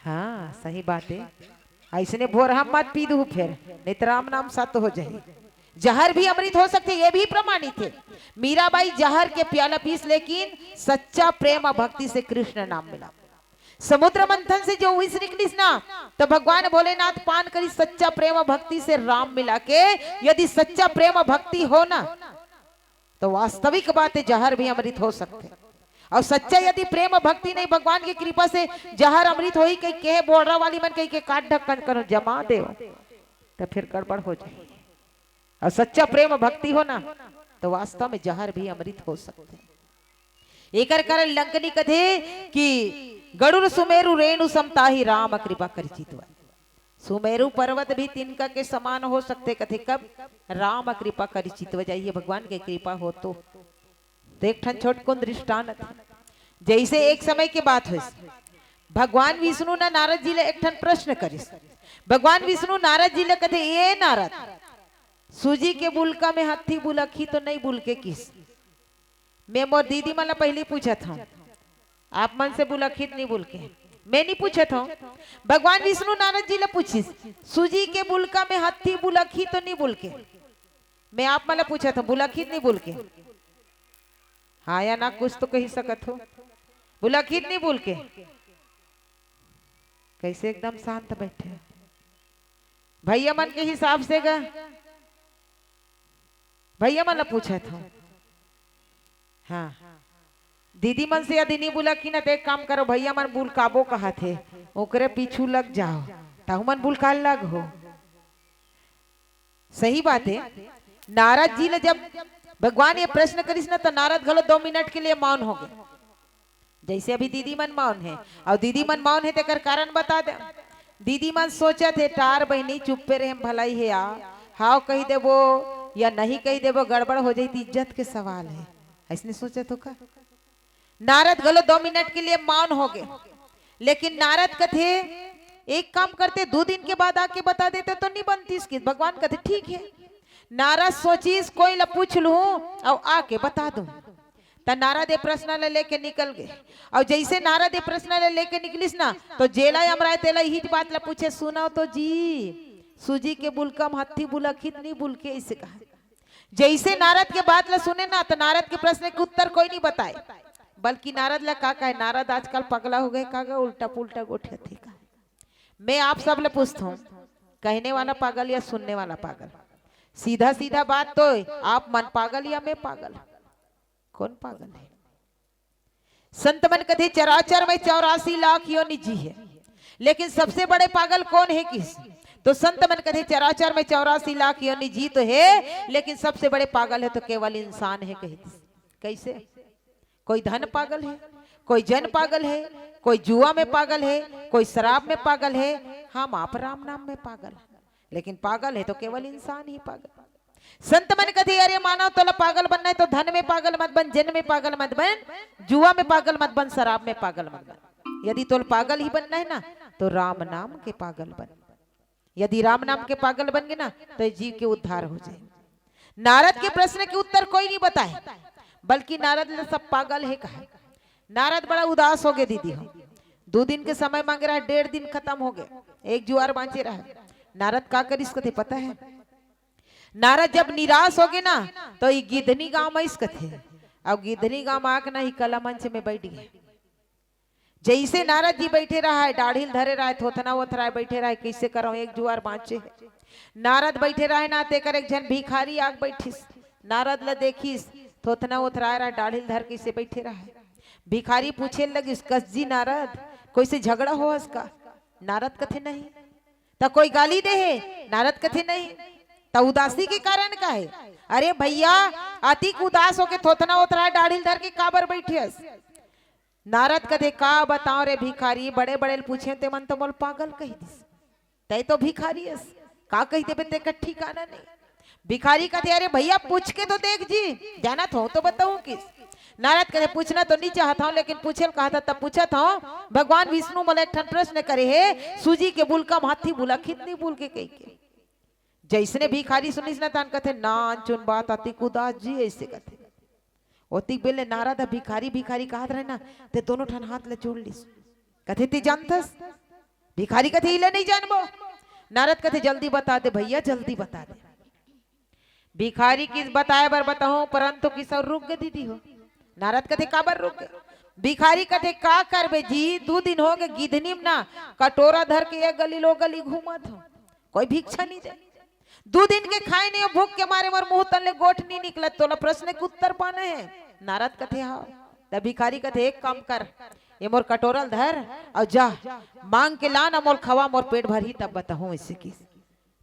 हाँ, सही बात हे। अइसने भोरहा मत पी दू फेर, नहीं त राम नाम सत्य हो जाही। जहर भी अमृत हो सकथे, ये भी प्रमाणित हे। मीराबाई जहर के प्याला पीस, लेकिन सच्चा प्रेम अउ भक्ति से कृष्ण नाम मिला। समुद्र मंथन से जो विष निकलिस ना, त भगवान भोलेनाथ पान करिस, सच्चा प्रेम अउ भक्ति से राम मिला के। यदि सच्चा प्रेम अउ भक्ति हो ना, तो वास्तविक बात हे, जहर भी अमृत हो सकथे। अउ सच्चा यदि प्रेम भक्ति नहीं, भगवान की कृपा से जहर अमृत होही कहिके बोलरा वाली मन कहिके काट ढक्कन करो जमा देव, त फेर गड़बड़ हो जाही। अउ सच्चा प्रेम भक्ति हो ना, तो वास्तव में जहर भी अमृत हो सकथे। एकर कारण लंकनी कथे कि "गरुड़ सुमेरु रेणु सम ताहि राम कृपा करि चितवा।" सुमेरु पर्वत भी तिनका के समान हो सकथे, कथे कब? राम कृपा करि चितवा जाही, भगवान के कृपा हो तो। तो एक ठन छोटकुन दृष्टांत हे। जइसे एक समय के बात होइस, भगवान विष्णु न नारद जी ले एक ठन प्रश्न करिस। भगवान विष्णु नारद जी ले कथे, "ए नारद, सूजी के बुलका में हत्थी बुलकही तो नहीं बुलके?" किस मैं मोर दीदी मन ला पहिली पूछत हंव, आप मन से बुलकही त नहीं बुलके, मैं नहीं पूछत हंव। भगवान विष्णु नारद जी ला पूछिस, "सूजी के बुलका में हत्थी बुलकही तो नहीं बुलके?" मैं आप मन ला पूछत हंव, बुलकही त नहीं बुलके? हाँ या ना, कुछ तो कही सकत हो। बुलकही त नहीं बुलके? कैसे एकदम शांत बैठे? भैया मन के हिसाब से गा, भैया मन ला पूछत हंव। हाँ, दीदी मन से यदि नहीं बुलकही ना, त एक काम करो, भैया मन बुलकाबो कहत हे, ओकरे पीछू लग जाओ, तहू मन बुलकाए लगहू। सही बात हे। नारद जी ले जब भगवान ये प्रश्न करिस ना, त नारद घलो दो मिनट के लिए मौन हो गे। जइसे अभी दीदी मन मौन हे, अउ दीदी मन मौन हे, तेकर कारण बता दे। दीदी मन सोचत हे, "टार बहिनी, चुप्पे रहे म भलाई हे या, हाव कहि देबो या नहीं कहि देबो, गड़बड़ हो जाही, त इज्जत के सवाल हे।" अइसने सोचत हो का? नारद घलो दो मिनट के लिए मौन हो गे, लेकिन नारद कथे, "एक काम करते, दू दिन के बाद आके बता देते तो नहीं बनतिस?" कि भगवान कथे, "ठीक हे।" नारद सोचिस, "कोई ला पूछ लूं अउ आके बता दूं।" त नारद ये प्रश्न ला लेके निकल गे। अउ जइसे नारद ये प्रश्न ला लेके निकलिस ना, तो जेला यमराय तेला इहीच बात ला पूछे, "सुनव तो जी, सूजी के बुलका म हत्थी बुलकही त नहीं बुलके?" अइसे कहा। जइसे नारद के बात ला सुने ना, त नारद के प्रश्न के उत्तर कोई नहीं बताए, बल्कि नारद ला का कहे, नारद आजकल पगला हो गे का गा, उल्टा पुल्टा गोठियाथे का। मैं आप सब ला पूछत हंव, कहने वाला पागल या सुनने वाला पागल? सीधा सीधा बात तो, आप मन पागल या मैं पागल? कौन पागल हे? संत मन कथे, "चराचर में चौरासी लाख योनि जी हे, लेकिन सबसे बड़े पागल कोन हे किस? तो संत मन कथे, चराचर में चौरासी लाख योनि जी तो हे, लेकिन सबसे बड़े पागल हे तो केवल इंसान हे कहिस। कैसे? कोई धन पागल हे, कोई जन पागल हे, कोई जुआ में पागल हे, कोई शराब में पागल हे, हम आप राम नाम में पागल हे, लेकिन पागल हे तो केवल इंसान ही पागल। संत मन कथे, अरे मानव, तोला पागल बनना हे तो धन में पागल मत बन, जन में पागल मत बन, जुआ में पागल मत बन, शराब में पागल मत बन। यदि तोला पागल ही बनना हे ना, तो राम नाम के पागल बन। यदि राम नाम के पागल बन गे ना, तो ये जीव के उद्धार हो जाए। नारद के प्रश्न के उत्तर कोई नहीं बताए, बल्कि नारद ला सब पागल हे कहे। नारद बड़ा उदास हो गे दीदी हो। दू दिन के समय मांगे रहा, डेढ़ दिन खतम हो गे, एक जुआर बांचे रहा। नारद का करिस कथे पता हे? नारद जब निराश हो गे ना, तो ई गिधनी गांव में आइस कथे। अब गिधनी गांव में आके ना, ई कला मंच में बैठ गे। जइसे नारद जी बैठे रहा हे, डाढ़िल धरे रहा हे, थोथना ओथराए बैठे रहा हे, कैसे करंव, एक जुआर बांचे हे। नारद बैठे रहा हे ना, तेकर एक झन भिखारी आके बैठिस, नारद ला देखिस, थोथना ओथराए रहा हे, डाढ़िल धर कैसे बैठे रहा हे। भिखारी पूछे लगिस, कस जी नारद, कोई से झगड़ा होवस का? नारद कथे नहीं। त कोई गाली दे हे? नारद कथे नहीं। त उदासी के कारण का हे? अरे भइया, अतिक उदास होके थोथना ओथराए डाढ़िल धर के काबर बैठे हस? नारद कथे, का बतांव रे भिखारी, बड़े बड़े ल पूछेंव, ते मन तो मोला पागल कहि दिस। तैं तो भिखारी हस, का कहि देबे, तेकर ठिकाना नहीं। भिखारी कथे, अरे भइया, पूछ के तो देख जी, जानत हों तो बताहूं किस। नारद कथे, पूछना तो नहीं चाहत हों, लेकिन पूछे ल कहत हस त पूछत हों। भगवान विष्णु मोला एक ठन प्रश्न करे हे, सूजी के बुलका म हाथी बुलाखिस त नहीं बुलके कहिके। जइसने भिखारी सुनिस ना, तहान कथे, नानचुन बात, अतिक उदास जी, अइसे कथे। ओतिक बेले नारद ह भिखारी भिखारी कहत रहे ना, ते दोनों ठन हाथ ला जोड़ लिस। कथे, ते जानथस? भिखारी कथे, इला नहीं जानबो। नारद कथे, जल्दी बता दे भइया, जल्दी बता दे। भिखारी किस बताए बर बताहूं, परंतु किस अउ रुक गे दीदी हो। नारद कथे, काबर रुक गे? भिखारी कथे, का करबे जी, दू दिन हो गे गिधनी म ना कटोरा धर के एक गली ले ओ गली घूमत हों, कोई भिक्षा नहीं दे। दू दिन के खाए नहीं हों, भूख के मारे मोर मुंह तन ले गोठ नहीं निकलत, तोला प्रश्न के उत्तर पाना हे। नारद कथे, हाव। त भिखारी कथे, एक काम कर, ये मोर कटोरा ल धर अउ जा, मांग के ला ना, मोला खवा, मोर पेट भरही तब बताहूं, अइसे किस।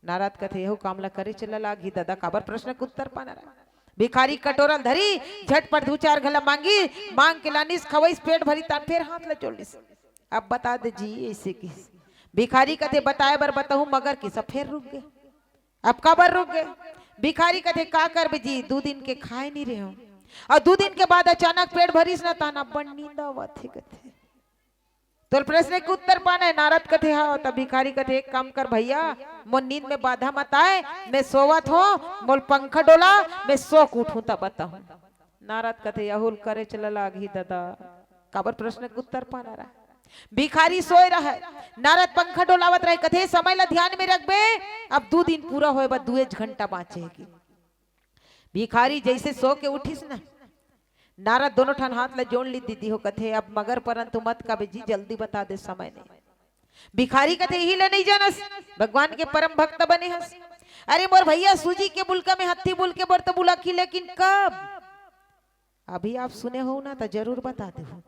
नारद कथे, यहू काम ला करे चला लागही ददा, काबर प्रश्न के उत्तर पाना रहा। भिखारी कटोरा ल धरिस, झटपट दू चार घला मांगिस, मांग के लानिस, खवइस, पेट भरिस, तहान फेर हाथ ला जोड़ लिस। अब बता दे जी, अइसे किस। भिखारी कथे, बताए बर बताहूं, मगर किस, अब फेर रुक गे। अब काबर रुक गे? भिखारी कथे, का करबे जी, दू दिन के खाए नहीं रहेंव, अउ दू दिन के बाद अचानक पेट भरिस ना, तहान अब्बड़ नींद आवत हे कथे। तोला प्रश्न के उत्तर पाना हे। नारद कथे, हाव। त भिखारी कथे, एक काम कर भइया, मोर नींद में बाधा मत आए, मैं सोवत हों, मोला पंखा डोला, मैं सो के उठहूं तब बताहूं। नारद कथे, यहू ल करे चला लागही ददा, काबर प्रश्न के उत्तर पाना रहा। भिखारी सोए रहा हे, नारद पंखा डोलावत रहे, कथे, समय ला ध्यान में रखबे, अब दू दिन पूरा होए बर दुए घंटा बांचे हे कि। भिखारी जइसे सो के उठिस ना, नारद दोनों ठन हाथ ला जोड़ लिस दीदी हो, कथे, अब मगर परंतु मत कबे जी, जल्दी बता दे, समय नहीं। भिखारी कथे, इही ला नहीं जानस, भगवान के परम भक्त बने हस। अरे मोर भइया, सूजी के बुलका में हाथी बुलके बर तो बुलाखिस, लेकिन कब? अभी आप सुने हो ना, त जरूर बता देहू।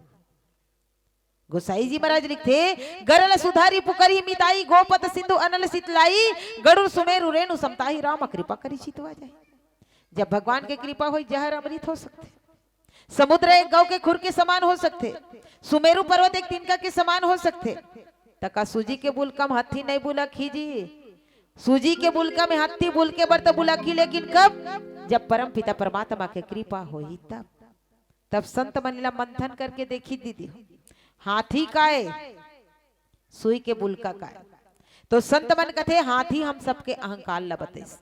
गोसाई जी महाराज लिखथे, गरल सुधारी पुकरही मिताई, गोपत सिंधु अनल सितलाई, गरुड़ सुमेरु रेणु समताही, राम कृपा करी चितवा जाही। जब भगवान के कृपा होही, जहर अमृत हो सकथे, समुद्र एक गांव के खुर के समान हो सकथे, सुमेरु पर्वत एक तिनका के समान हो सकथे, त का सूजी के बुलका म हाथी नहीं बुलाखिस जी? सूजी के बुलका में हाथी बुलके बर त बुलाखिस, लेकिन कब? जब परम पिता परमात्मा के कृपा होही तब। तब संत मन ला मंथन करके देखिस दीदी हो, हाथी काय, सुई के बुलका काय। तो संत मन कथे, हाथी हम सबके अहंकार ला बतइस।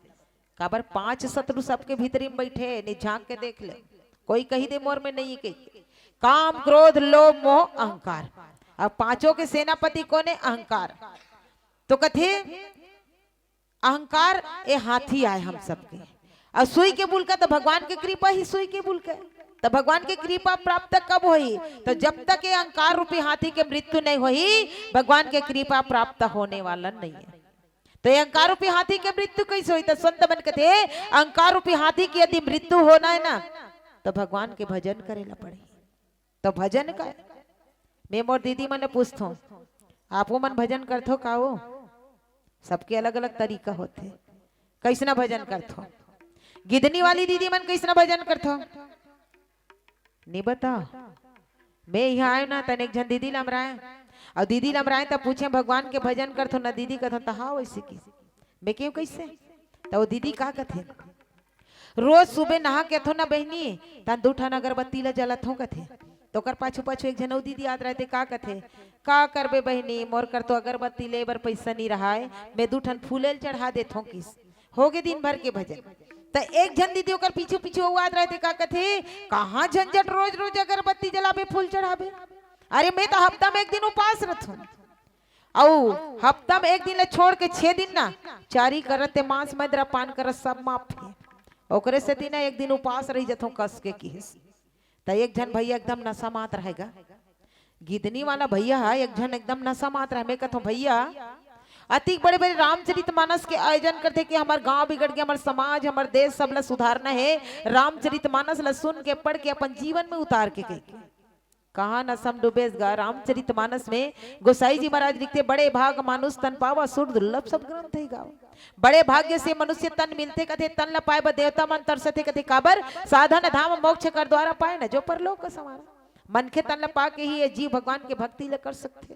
काबर? पांच शत्रु सबके भीतरी में बइठे, नहीं झांक के देख ले, कोई कहि दे मोर में नहीं कहि। काम, क्रोध, लोभ, मोह, अहंकार। अब पांचों के सेनापति कोन हे? अहंकार। तो कथे, अहंकार ए हाथी आय हम सबके। अउ सुई के बुलका त भगवान के कृपा ही सुई के बुलका हे। त भगवान के कृपा प्राप्त कब होही? त जब तक ए अहंकार रूपी हाथी के मृत्यु नहीं होही, भगवान के कृपा प्राप्त होने वाला नहीं हे। त ए अहंकार रूपी हाथी के मृत्यु कइसे होही? त संत मन कथे, अहंकार रूपी हाथी के यदि मृत्यु होना हे ना, त भगवान के भजन करे ला पड़ही। त भजन काय? मैं मोर दीदी मन ले पूछथों, आपो मन भजन करथो का वो? सबके अलग-अलग तरीका होथे। कइसना भजन करथो? गिदनी वाली दीदी मन कइसना भजन करथो? नी बता। मैं इहाँ आयो ना, तन एक झन दीदी ल अमराए। अउ दीदी ल अमराए त पूछे, "भगवान के भजन करथो ना दीदी?" कथों, "त हाँ, वइसे की।" मैं केहेंव, "कइसे?" त वो दीदी का कथे, "रोज सुबह नहा के आथों ना बहिनी, तन दू ठन अगरबत्ती ल जलाथों," कथे। त ओकर पाछू-पाछू एक झन अउ दीदी आत रहिथे, का कथे, "का करबे बहिनी, मोर कर तो अगरबत्ती ले बर पइसा नी रहय, मैं दू ठन फूले ल चढ़ा देथों," किस। होगे दिन भर के भजन। त एक झन दीदी ओकर पीछू-पीछू अउ आत रहिथे, का कथे, "कहाँ झंझट, रोज-रोज अगरबत्ती जलाबे, फूल चढ़ाबे? अरे, मैं त हफ्ता में एक दिन उपास रथों।" अउ हफ्ता में एक दिन ले छोड़ के छह दिन ना, चारी करत ते मांस मदिरा पान करत सब माफ हे। ओकरे सेती ना एक दिन उपास रहि जथों कस के किहिस। त एक झन भैया एकदम नशा मात रहेगा। गिदनी वाला भैया ह एक झन एकदम नशा मात रहे। मैं कथों, "भैया, अतिक बड़े-बड़े रामचरित मानस के आयोजन करथे कि हमर गांव बिगड़ गे, हमर समाज, हमर देश सब ला सुधारना हे। रामचरित मानस ला सुन के, पढ़ के अपन जीवन में उतार के," कहिके। कहाँ नशा म डूबेस गा? रामचरित मानस में गोसाई जी महाराज लिखथे, "बड़े भाग मानुष तन पावा, सुर दुर्लभ सब ग्रंथ ही गावा।" बड़े भाग्य से मनुष्य तन मिलथे कथे, तन ला पाए बर देवता मन तरसथे कथे, काबर? साधन धाम मोक्ष कर द्वारा पाए न जो परलोक का संवारा। मनखे तन ला पा के ही ये जीव भगवान के भक्ति ला कर सकथे।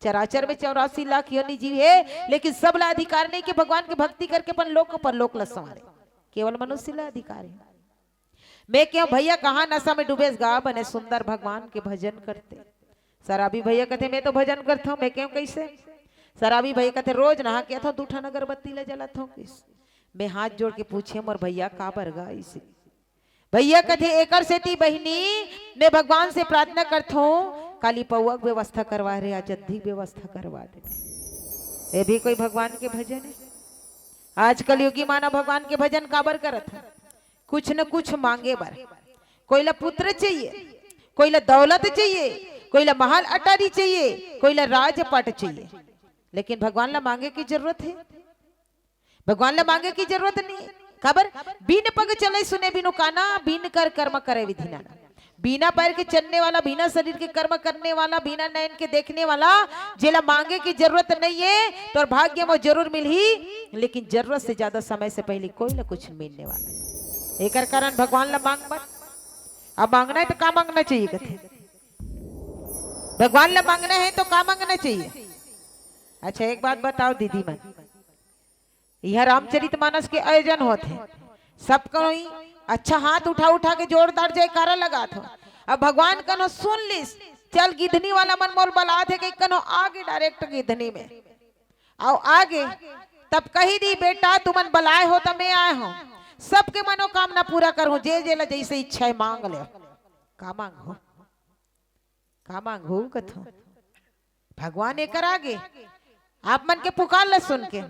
चराचर में चौरासी लाख योनि जीव हे, लेकिन सब ला अधिकार नहीं कि भगवान के भक्ति करके अपन लोक परलोक ला संवारे। केवल मनुष्य ला अधिकार हे। मैं केहेंव, "भैया, कहाँ नशा में डूबेस गा, बने सुंदर भगवान के भजन करते।" शराबी भैया कथे, "मैं तो भजन करथों।" मैं केहेंव, "कइसे?" शराबी भैया कथे, "रोज नहा के आथों, दू ठन अगरबत्ती ले जलाथों," किस। मैं हाथ जोड़ के पूछे, "मोर भैया, काबर गा अइसे?" भैया कथे, "एकर सेती बहिनी, मैं भगवान से प्रार्थना करथों, काली पौवा के व्यवस्था करवा रे, आज अद्धी के व्यवस्था करवा दे।" ये भी कोई भगवान के भजन हे? आज कलयुगी मानव भगवान के भजन काबर करत हे? कुछ न कुछ मांगे बर। कोई ला पुत्र चाहिए, कोई ला दौलत चाहिए, कोई ला महल अटारी चाहिए, कोई ला राजपाट चाहिए, लेकिन भगवान ला मांगे के जरूरत हे? भगवान ला मांगे के जरूरत नहीं हे। काबर? "बिन पग चले सुने बिनु काना, बिन कर कर्म करे विधि नाना।" बिना पैर के चलने वाला, बिना शरीर के कर्म करने वाला, बिना नैन के देखने वाला, जेला मांगे के जरूरत नहीं हे, तोर भाग्य में जरूर मिलही, लेकिन जरूरत से ज्यादा समय से पहले कोई ला कुछ मिलने वाला नहीं। एकर कारण भगवान ला मांग मत। अब मांगना हे त का मांगना चाहिए कथे? भगवान ला मांगना हे त का मांगना चाहिए? अच्छा, एक बात बताओ दीदी मन, इहाँ रामचरित मानस के आयोजन होत हे, सब कोई अच्छा हाथ उठा उठा के जोरदार जयकारा लगात हो। अब भगवान कनो सुन लिस, चल गिधनी वाला मन मोर बलात हे कि कनो आगे direct गिधनी में। अउ आगे तब कही दी, "बेटा, तुमन बलाए हो त मैं आए हों, सबके मनोकामना पूरा करहूं, जे जेला जइसे इच्छा हे मांग ले।" का मांगहू? का मांगहू कथों? भगवान एकर आगे, आप मन के पुकार ला सुन के,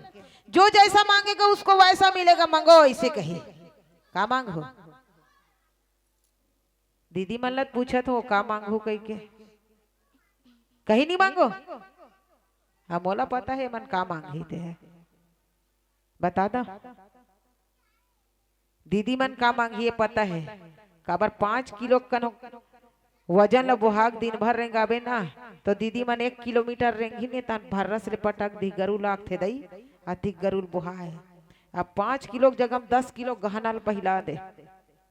"जो जैसा मांगेगा उसको वैसा मिलेगा, मांगो," अइसे कही। का मांगहू? दीदी मन ला पूछत हों, "का मांगहू?" कहिके। कहीं नहीं मांगो? हाँ, मोला पता हे, मन का मांगही ते हे। बता दा। दीदी मन का मांगही, ये पता हे। काबर पाँच किलो कनो वजन ल बोहाग दिन भर रेंगाबे ना, तो दीदी मन एक किलोमीटर रेंगही ने, तन भर्रस ले पटक दी, गरू लागथे दई, अतिक गरू ल बोहाए। अब पाँच किलो के जगह म दस किलो गहना ल पहिला दे,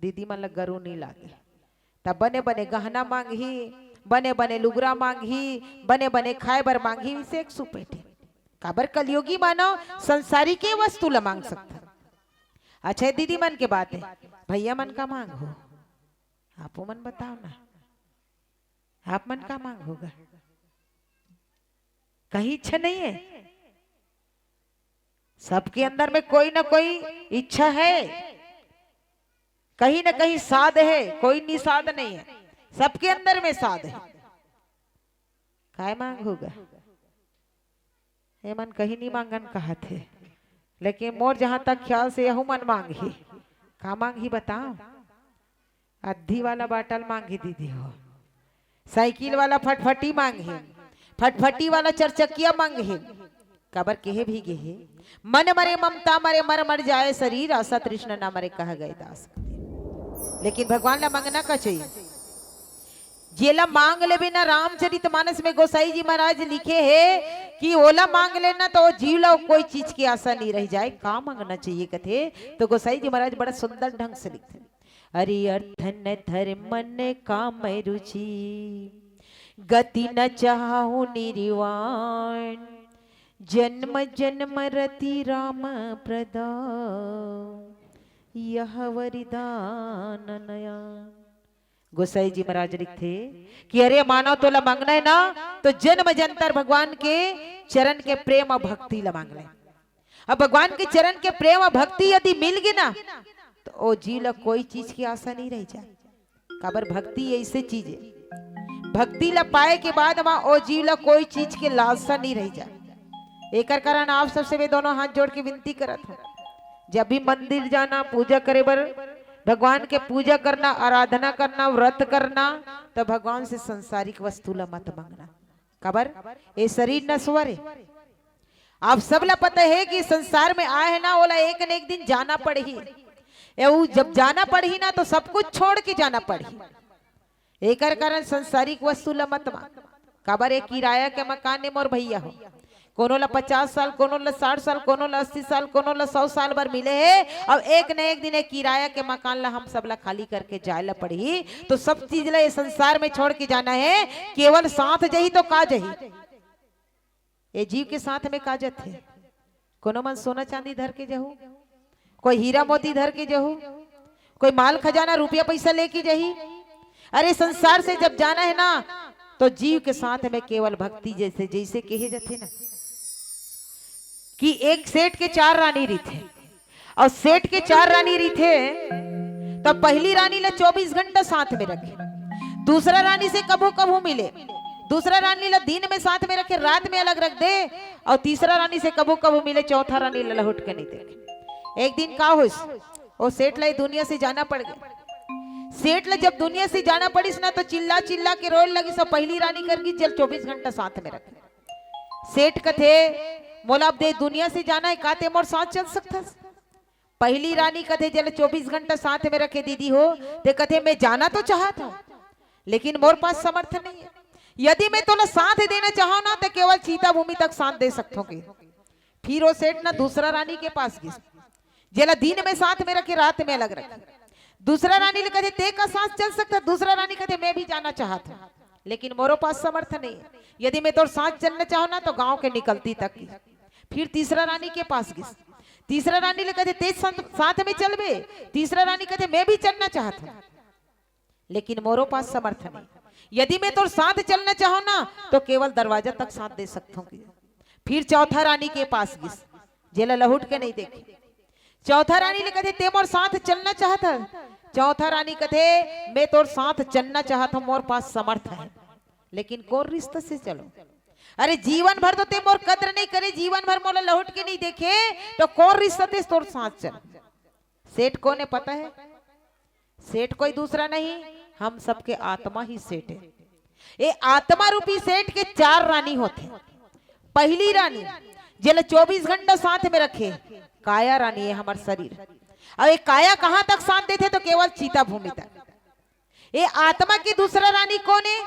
दीदी मन ल गरू नी लागे। तब बने बने गहना मांगही, बने बने लुगरा मांगही, बने बने खाए बर मांगही, इसे एक सुपेटे। काबर कलयुगी मानव संसारी के वस्तु ल मांग सकथन। अच्छा, ये दीदी मन के बात हे, भैया मन का मांगहू? आपो मन बताओ ना, आप मन का मांगहू गा? कहीं इच्छा नहीं हे? सबके अंदर में कोई ना कोई इच्छा हे, कहीं ना कहीं साध हे, कोई निसाध नहीं हे, सबके अंदर में साध हे। काय मांगहू गा? ये मन कहीं नहीं मांगन कहत हे, लेकिन मोर जहां तक ख्याल से यहू मन मांगही। का मांगही बताओ? अद्धी वाला बाटल मांगही दीदी हो, साइकिल वाला फटफटी मांगही, फटफटी वाला चरचकिया मांगही। काबर केहे भी गेहे, "मन मरे ममता मरे, मर मर जाए शरीर, आशा तृष्णा ना मरे, कह गए दास।" लेकिन भगवान ला मांगना का चाहिए? जेला मांग लेबे ना, रामचरित मानस में गोसाई जी महाराज लिखे हे कि ओला मांग लेना, तो ओ जीव ला कोई चीज के आशा नहीं रह जाए। का मांगना चाहिए कथे, तो गोसाई जी महाराज बड़ा सुंदर ढंग से लिखथे, अरे, अर्थ न धर्म न काम रुचि, गति न चाहु निर्वाण, जन्म जन्म रति राम प्रदा, यह वरदान नया। गोसाई जी महाराज लिखथे कि अरे मानव, तोला मांगना है ना, तो जन्म जन्मांतर भगवान के चरण के प्रेम और भक्ति ला मांग ले। अब भगवान के चरण के प्रेम और भक्ति यदि मिल गे ना, तो ओ जीव ला कोई चीज की आशा नहीं रह जाए। काबर भक्ति ऐसे चीज है, भक्ति ला पाए के बाद मा ओ जीव ला कोई चीज के लालसा नहीं रह जाए। एकर कारण आप सबसे मैं दोनों हाथ जोड़ के विनती करत हूँ, जब भी मंदिर जाना, पूजा करे बर, भगवान के पूजा करना, आराधना करना, व्रत करना, तो भगवान से संसारिक वस्तु ला मत मांगना। काबर? ये शरीर नश्वर है। आप सब ला पता है कि संसार में आए है ना, ओला एक न एक दिन जाना पड़ही। ए, उ जब जाना पड़ही ना, तो सब कुछ छोड़ के जाना पड़ही। एकर कारण संसारिक वस्तु ला मत मांग। काबर? एक किराया के मकान ने मोर भैया हो, कोनो ला पचास साल, कोनो ला साठ साल, कोनो ला अस्सी साल, कोनो ला सौ साल बर मिले हे। अब एक न एक दिन एक किराया के मकान ला हम सब ला खाली करके जाए ला पड़ही। तो सब चीज ला ये संसार में छोड़ के जाना है। केवल साथ जही तो का जही? ये जीव के साथ में का जथे? कोनो मन सोना चांदी धर के जहू, कोई हीरा मोती धर के जहू, कोई माल खजाना रुपया पैसा लेके जही। अरे, संसार से जब जाना है ना, तो जीव के साथ में केवल भक्ति, जैसे, जैसे कहे जाथे ना कि एक सेठ के चार रानी रहिथे, और सेठ के चार रानी रहिथे, तो पहली रानी ला चौबीस घंटा साथ में रखे, दूसरा रानी से कभू कभू मिले, दूसरा रानी ला दिन में साथ में रखे, रात में अलग रख दे, और तीसरा रानी से कभू कभू मिले, चौथा रानी ला लहुट के नहीं देखे। एक दिन का होइस, ओ सेठ ला ये दुनिया से जाना पड़ गया। सेठ ला जब दुनिया से जाना पड़िस ना, तो चिल्ला चिल्ला के रोए लगिस, सब पहली रानी कर गिस, जेला चौबीस घंटा साथ में रखे। सेठ कथे, मोला अब दे दुनिया से जाना है, का ते मोर साथ चल सकथस? पहली रानी कथे, जेला चौबीस घंटा साथ में रखे दीदी हो, ते कथे, मैं जाना तो चाहत हूँ, लेकिन मोर पास समर्थ नहीं है। यदि मैं तोला साथ देना चाहूँ ना, तो केवल चीता भूमि तक साथ दे सकथों के। फिर वो सेठ ना दूसरा रानी के पास गिस, जेला दिन में साथ में रखे, रात में अलग रखे। दूसरा रानी ले कथे, ते का साथ चल सकता? दूसरा रानी कथे, मैं भी जाना चाहत हूँ, लेकिन मोरो पास समर्थ नहीं है। यदि मैं तोर साथ चलना चाहूँ ना, तो गांव के निकलती तक की। फिर तीसरा रानी के पास गिस, तीसरा रानी ले कथे, ते संग, साथ में चलबे? तीसरा रानी कथे, मैं भी चलना चाहत हूँ, लेकिन मोरो पास समर्थ नहीं। यदि मैं तोर साथ चलना चाहूँ ना, तो केवल दरवाजा तक साथ दे सकता हूँ। फिर चौथा रानी के पास गिस, जेला लहुट के नहीं देखे। चौथा रानी ले कथे, ते मोर साथ चलना चाहत है? चौथा रानी कथे, मैं तोर साथ चलना चाहत हूँ, मोर पास समर्थ है, लेकिन कोन रिश्ता से चलो? अरे, जीवन भर तो ते मोर कद्र नहीं करे, जीवन भर मोला लहुट के नहीं देखे, तो कोन रिश्ता से तोर साथ चल? सेठ कोन है पता है? सेठ कोई दूसरा नहीं, हम सबके आत्मा ही सेठ है। ये आत्मा रूपी सेठ के चार रानी होथे। पहली रानी, जेला चौबीस घंटा साथ में रखे, काया रानी है हमर शरीर। अब ये काया कहाँ तक साथ देथे? तो केवल चीता भूमि तक। ये आत्मा की दूसरा रानी कोन है?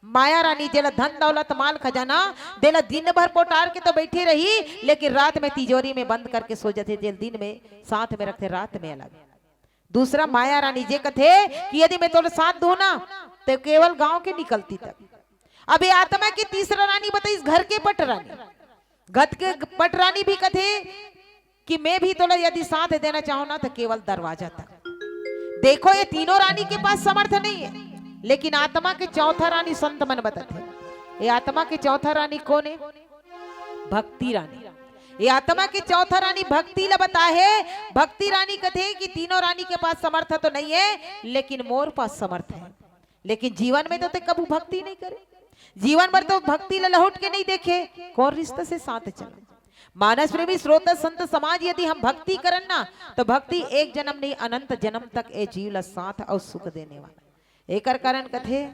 माया रानी, जेला धन दौलत माल खजाना देला, दिन भर पोटार के तो बैठे रही, लेकिन रात में तिजोरी में बंद करके सो जाथे। जेल दिन में साथ में रखथे, रात में अलग। दूसरा माया रानी, जे कथे कि यदि मैं तोला साथ दूं ना, तो केवल गांव के निकलती तक। अब ये आत्मा की तीसरा रानी बताइस, घर के पट रानी। घर के पट रानी भी कथे कि मैं भी तोला यदि साथ देना चाहूं ना, तो केवल दरवाजा तक। देखो, ये तीनों रानी के पास समर्थ नहीं है, लेकिन आत्मा के चौथा रानी संत मन बताथे। ये आत्मा के चौथा रानी कोन है? भक्ति रानी। ये आत्मा के चौथा रानी भक्ति ला बताहे। भक्ति रानी कथे कि तीनों रानी के पास समर्थ तो नहीं है, लेकिन मोर पास समर्थ है। लेकिन जीवन में तो ते कभू भक्ति नहीं करे, जीवन भर तो भक्ति ला लहुट के नहीं देखे, कोन रिश्ता से साथ चला? मानस प्रेमी श्रोता संत समाज, यदि हम भक्ति करन ना, तो भक्ति एक जन्म नहीं, अनंत जन्म तक ए जीव ला साथ और सुख देने वाला। एकर कारण कथे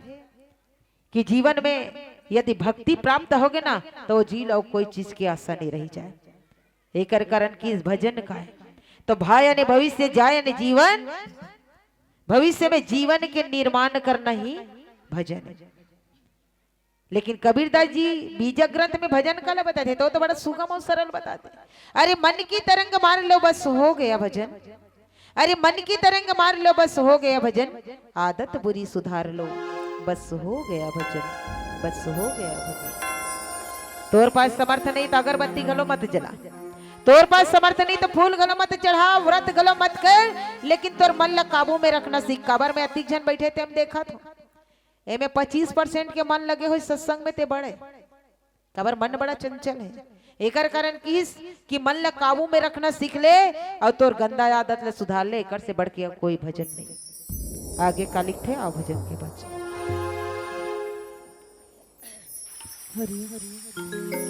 कि जीवन में यदि भक्ति प्राप्त होगे ना, तो जीव ला कोई चीज की आशा नहीं रह जाए। एकर कारण कि भजन का है, तो भाय ने भविष्य, जाय ने जीवन, भविष्य में जीवन के निर्माण करना ही भजन हे। लेकिन कबीरदास जी बीजक ग्रंथ में भजन काला बताथे, तो, तो बड़ा सुगम अउ सरल बताथे। अरे मन की तरंग मार लो, बस हो गया भजन। अरे मन की तरंग मार लो, बस हो गया भजन। आदत बुरी सुधार लो, बस हो गया भजन, बस हो गया भजन। तोर पास समर्थ नहीं तो अगरबत्ती घलो मत जला, तोर पास समर्थ नहीं तो फूल घलो मत चढ़ा, व्रत घलो मत कर, लेकिन तोर मन ला काबू में रखना सीख। काबर में अतिक झन बैठे ते हम देखत हो, एमे पच्चीस परसेंट के मन लगे होय सत्संग में ते बड़े, काबर मन बड़ा चंचल हे। एकर कारण किस कि मन ला काबू में रखना सीख ले अउ तोर गंदा आदत ला सुधार ले, एकर से बढ़ के कोई भजन नहीं। आगे का लिखथे, आओ भजन के बाद। हरि हरि।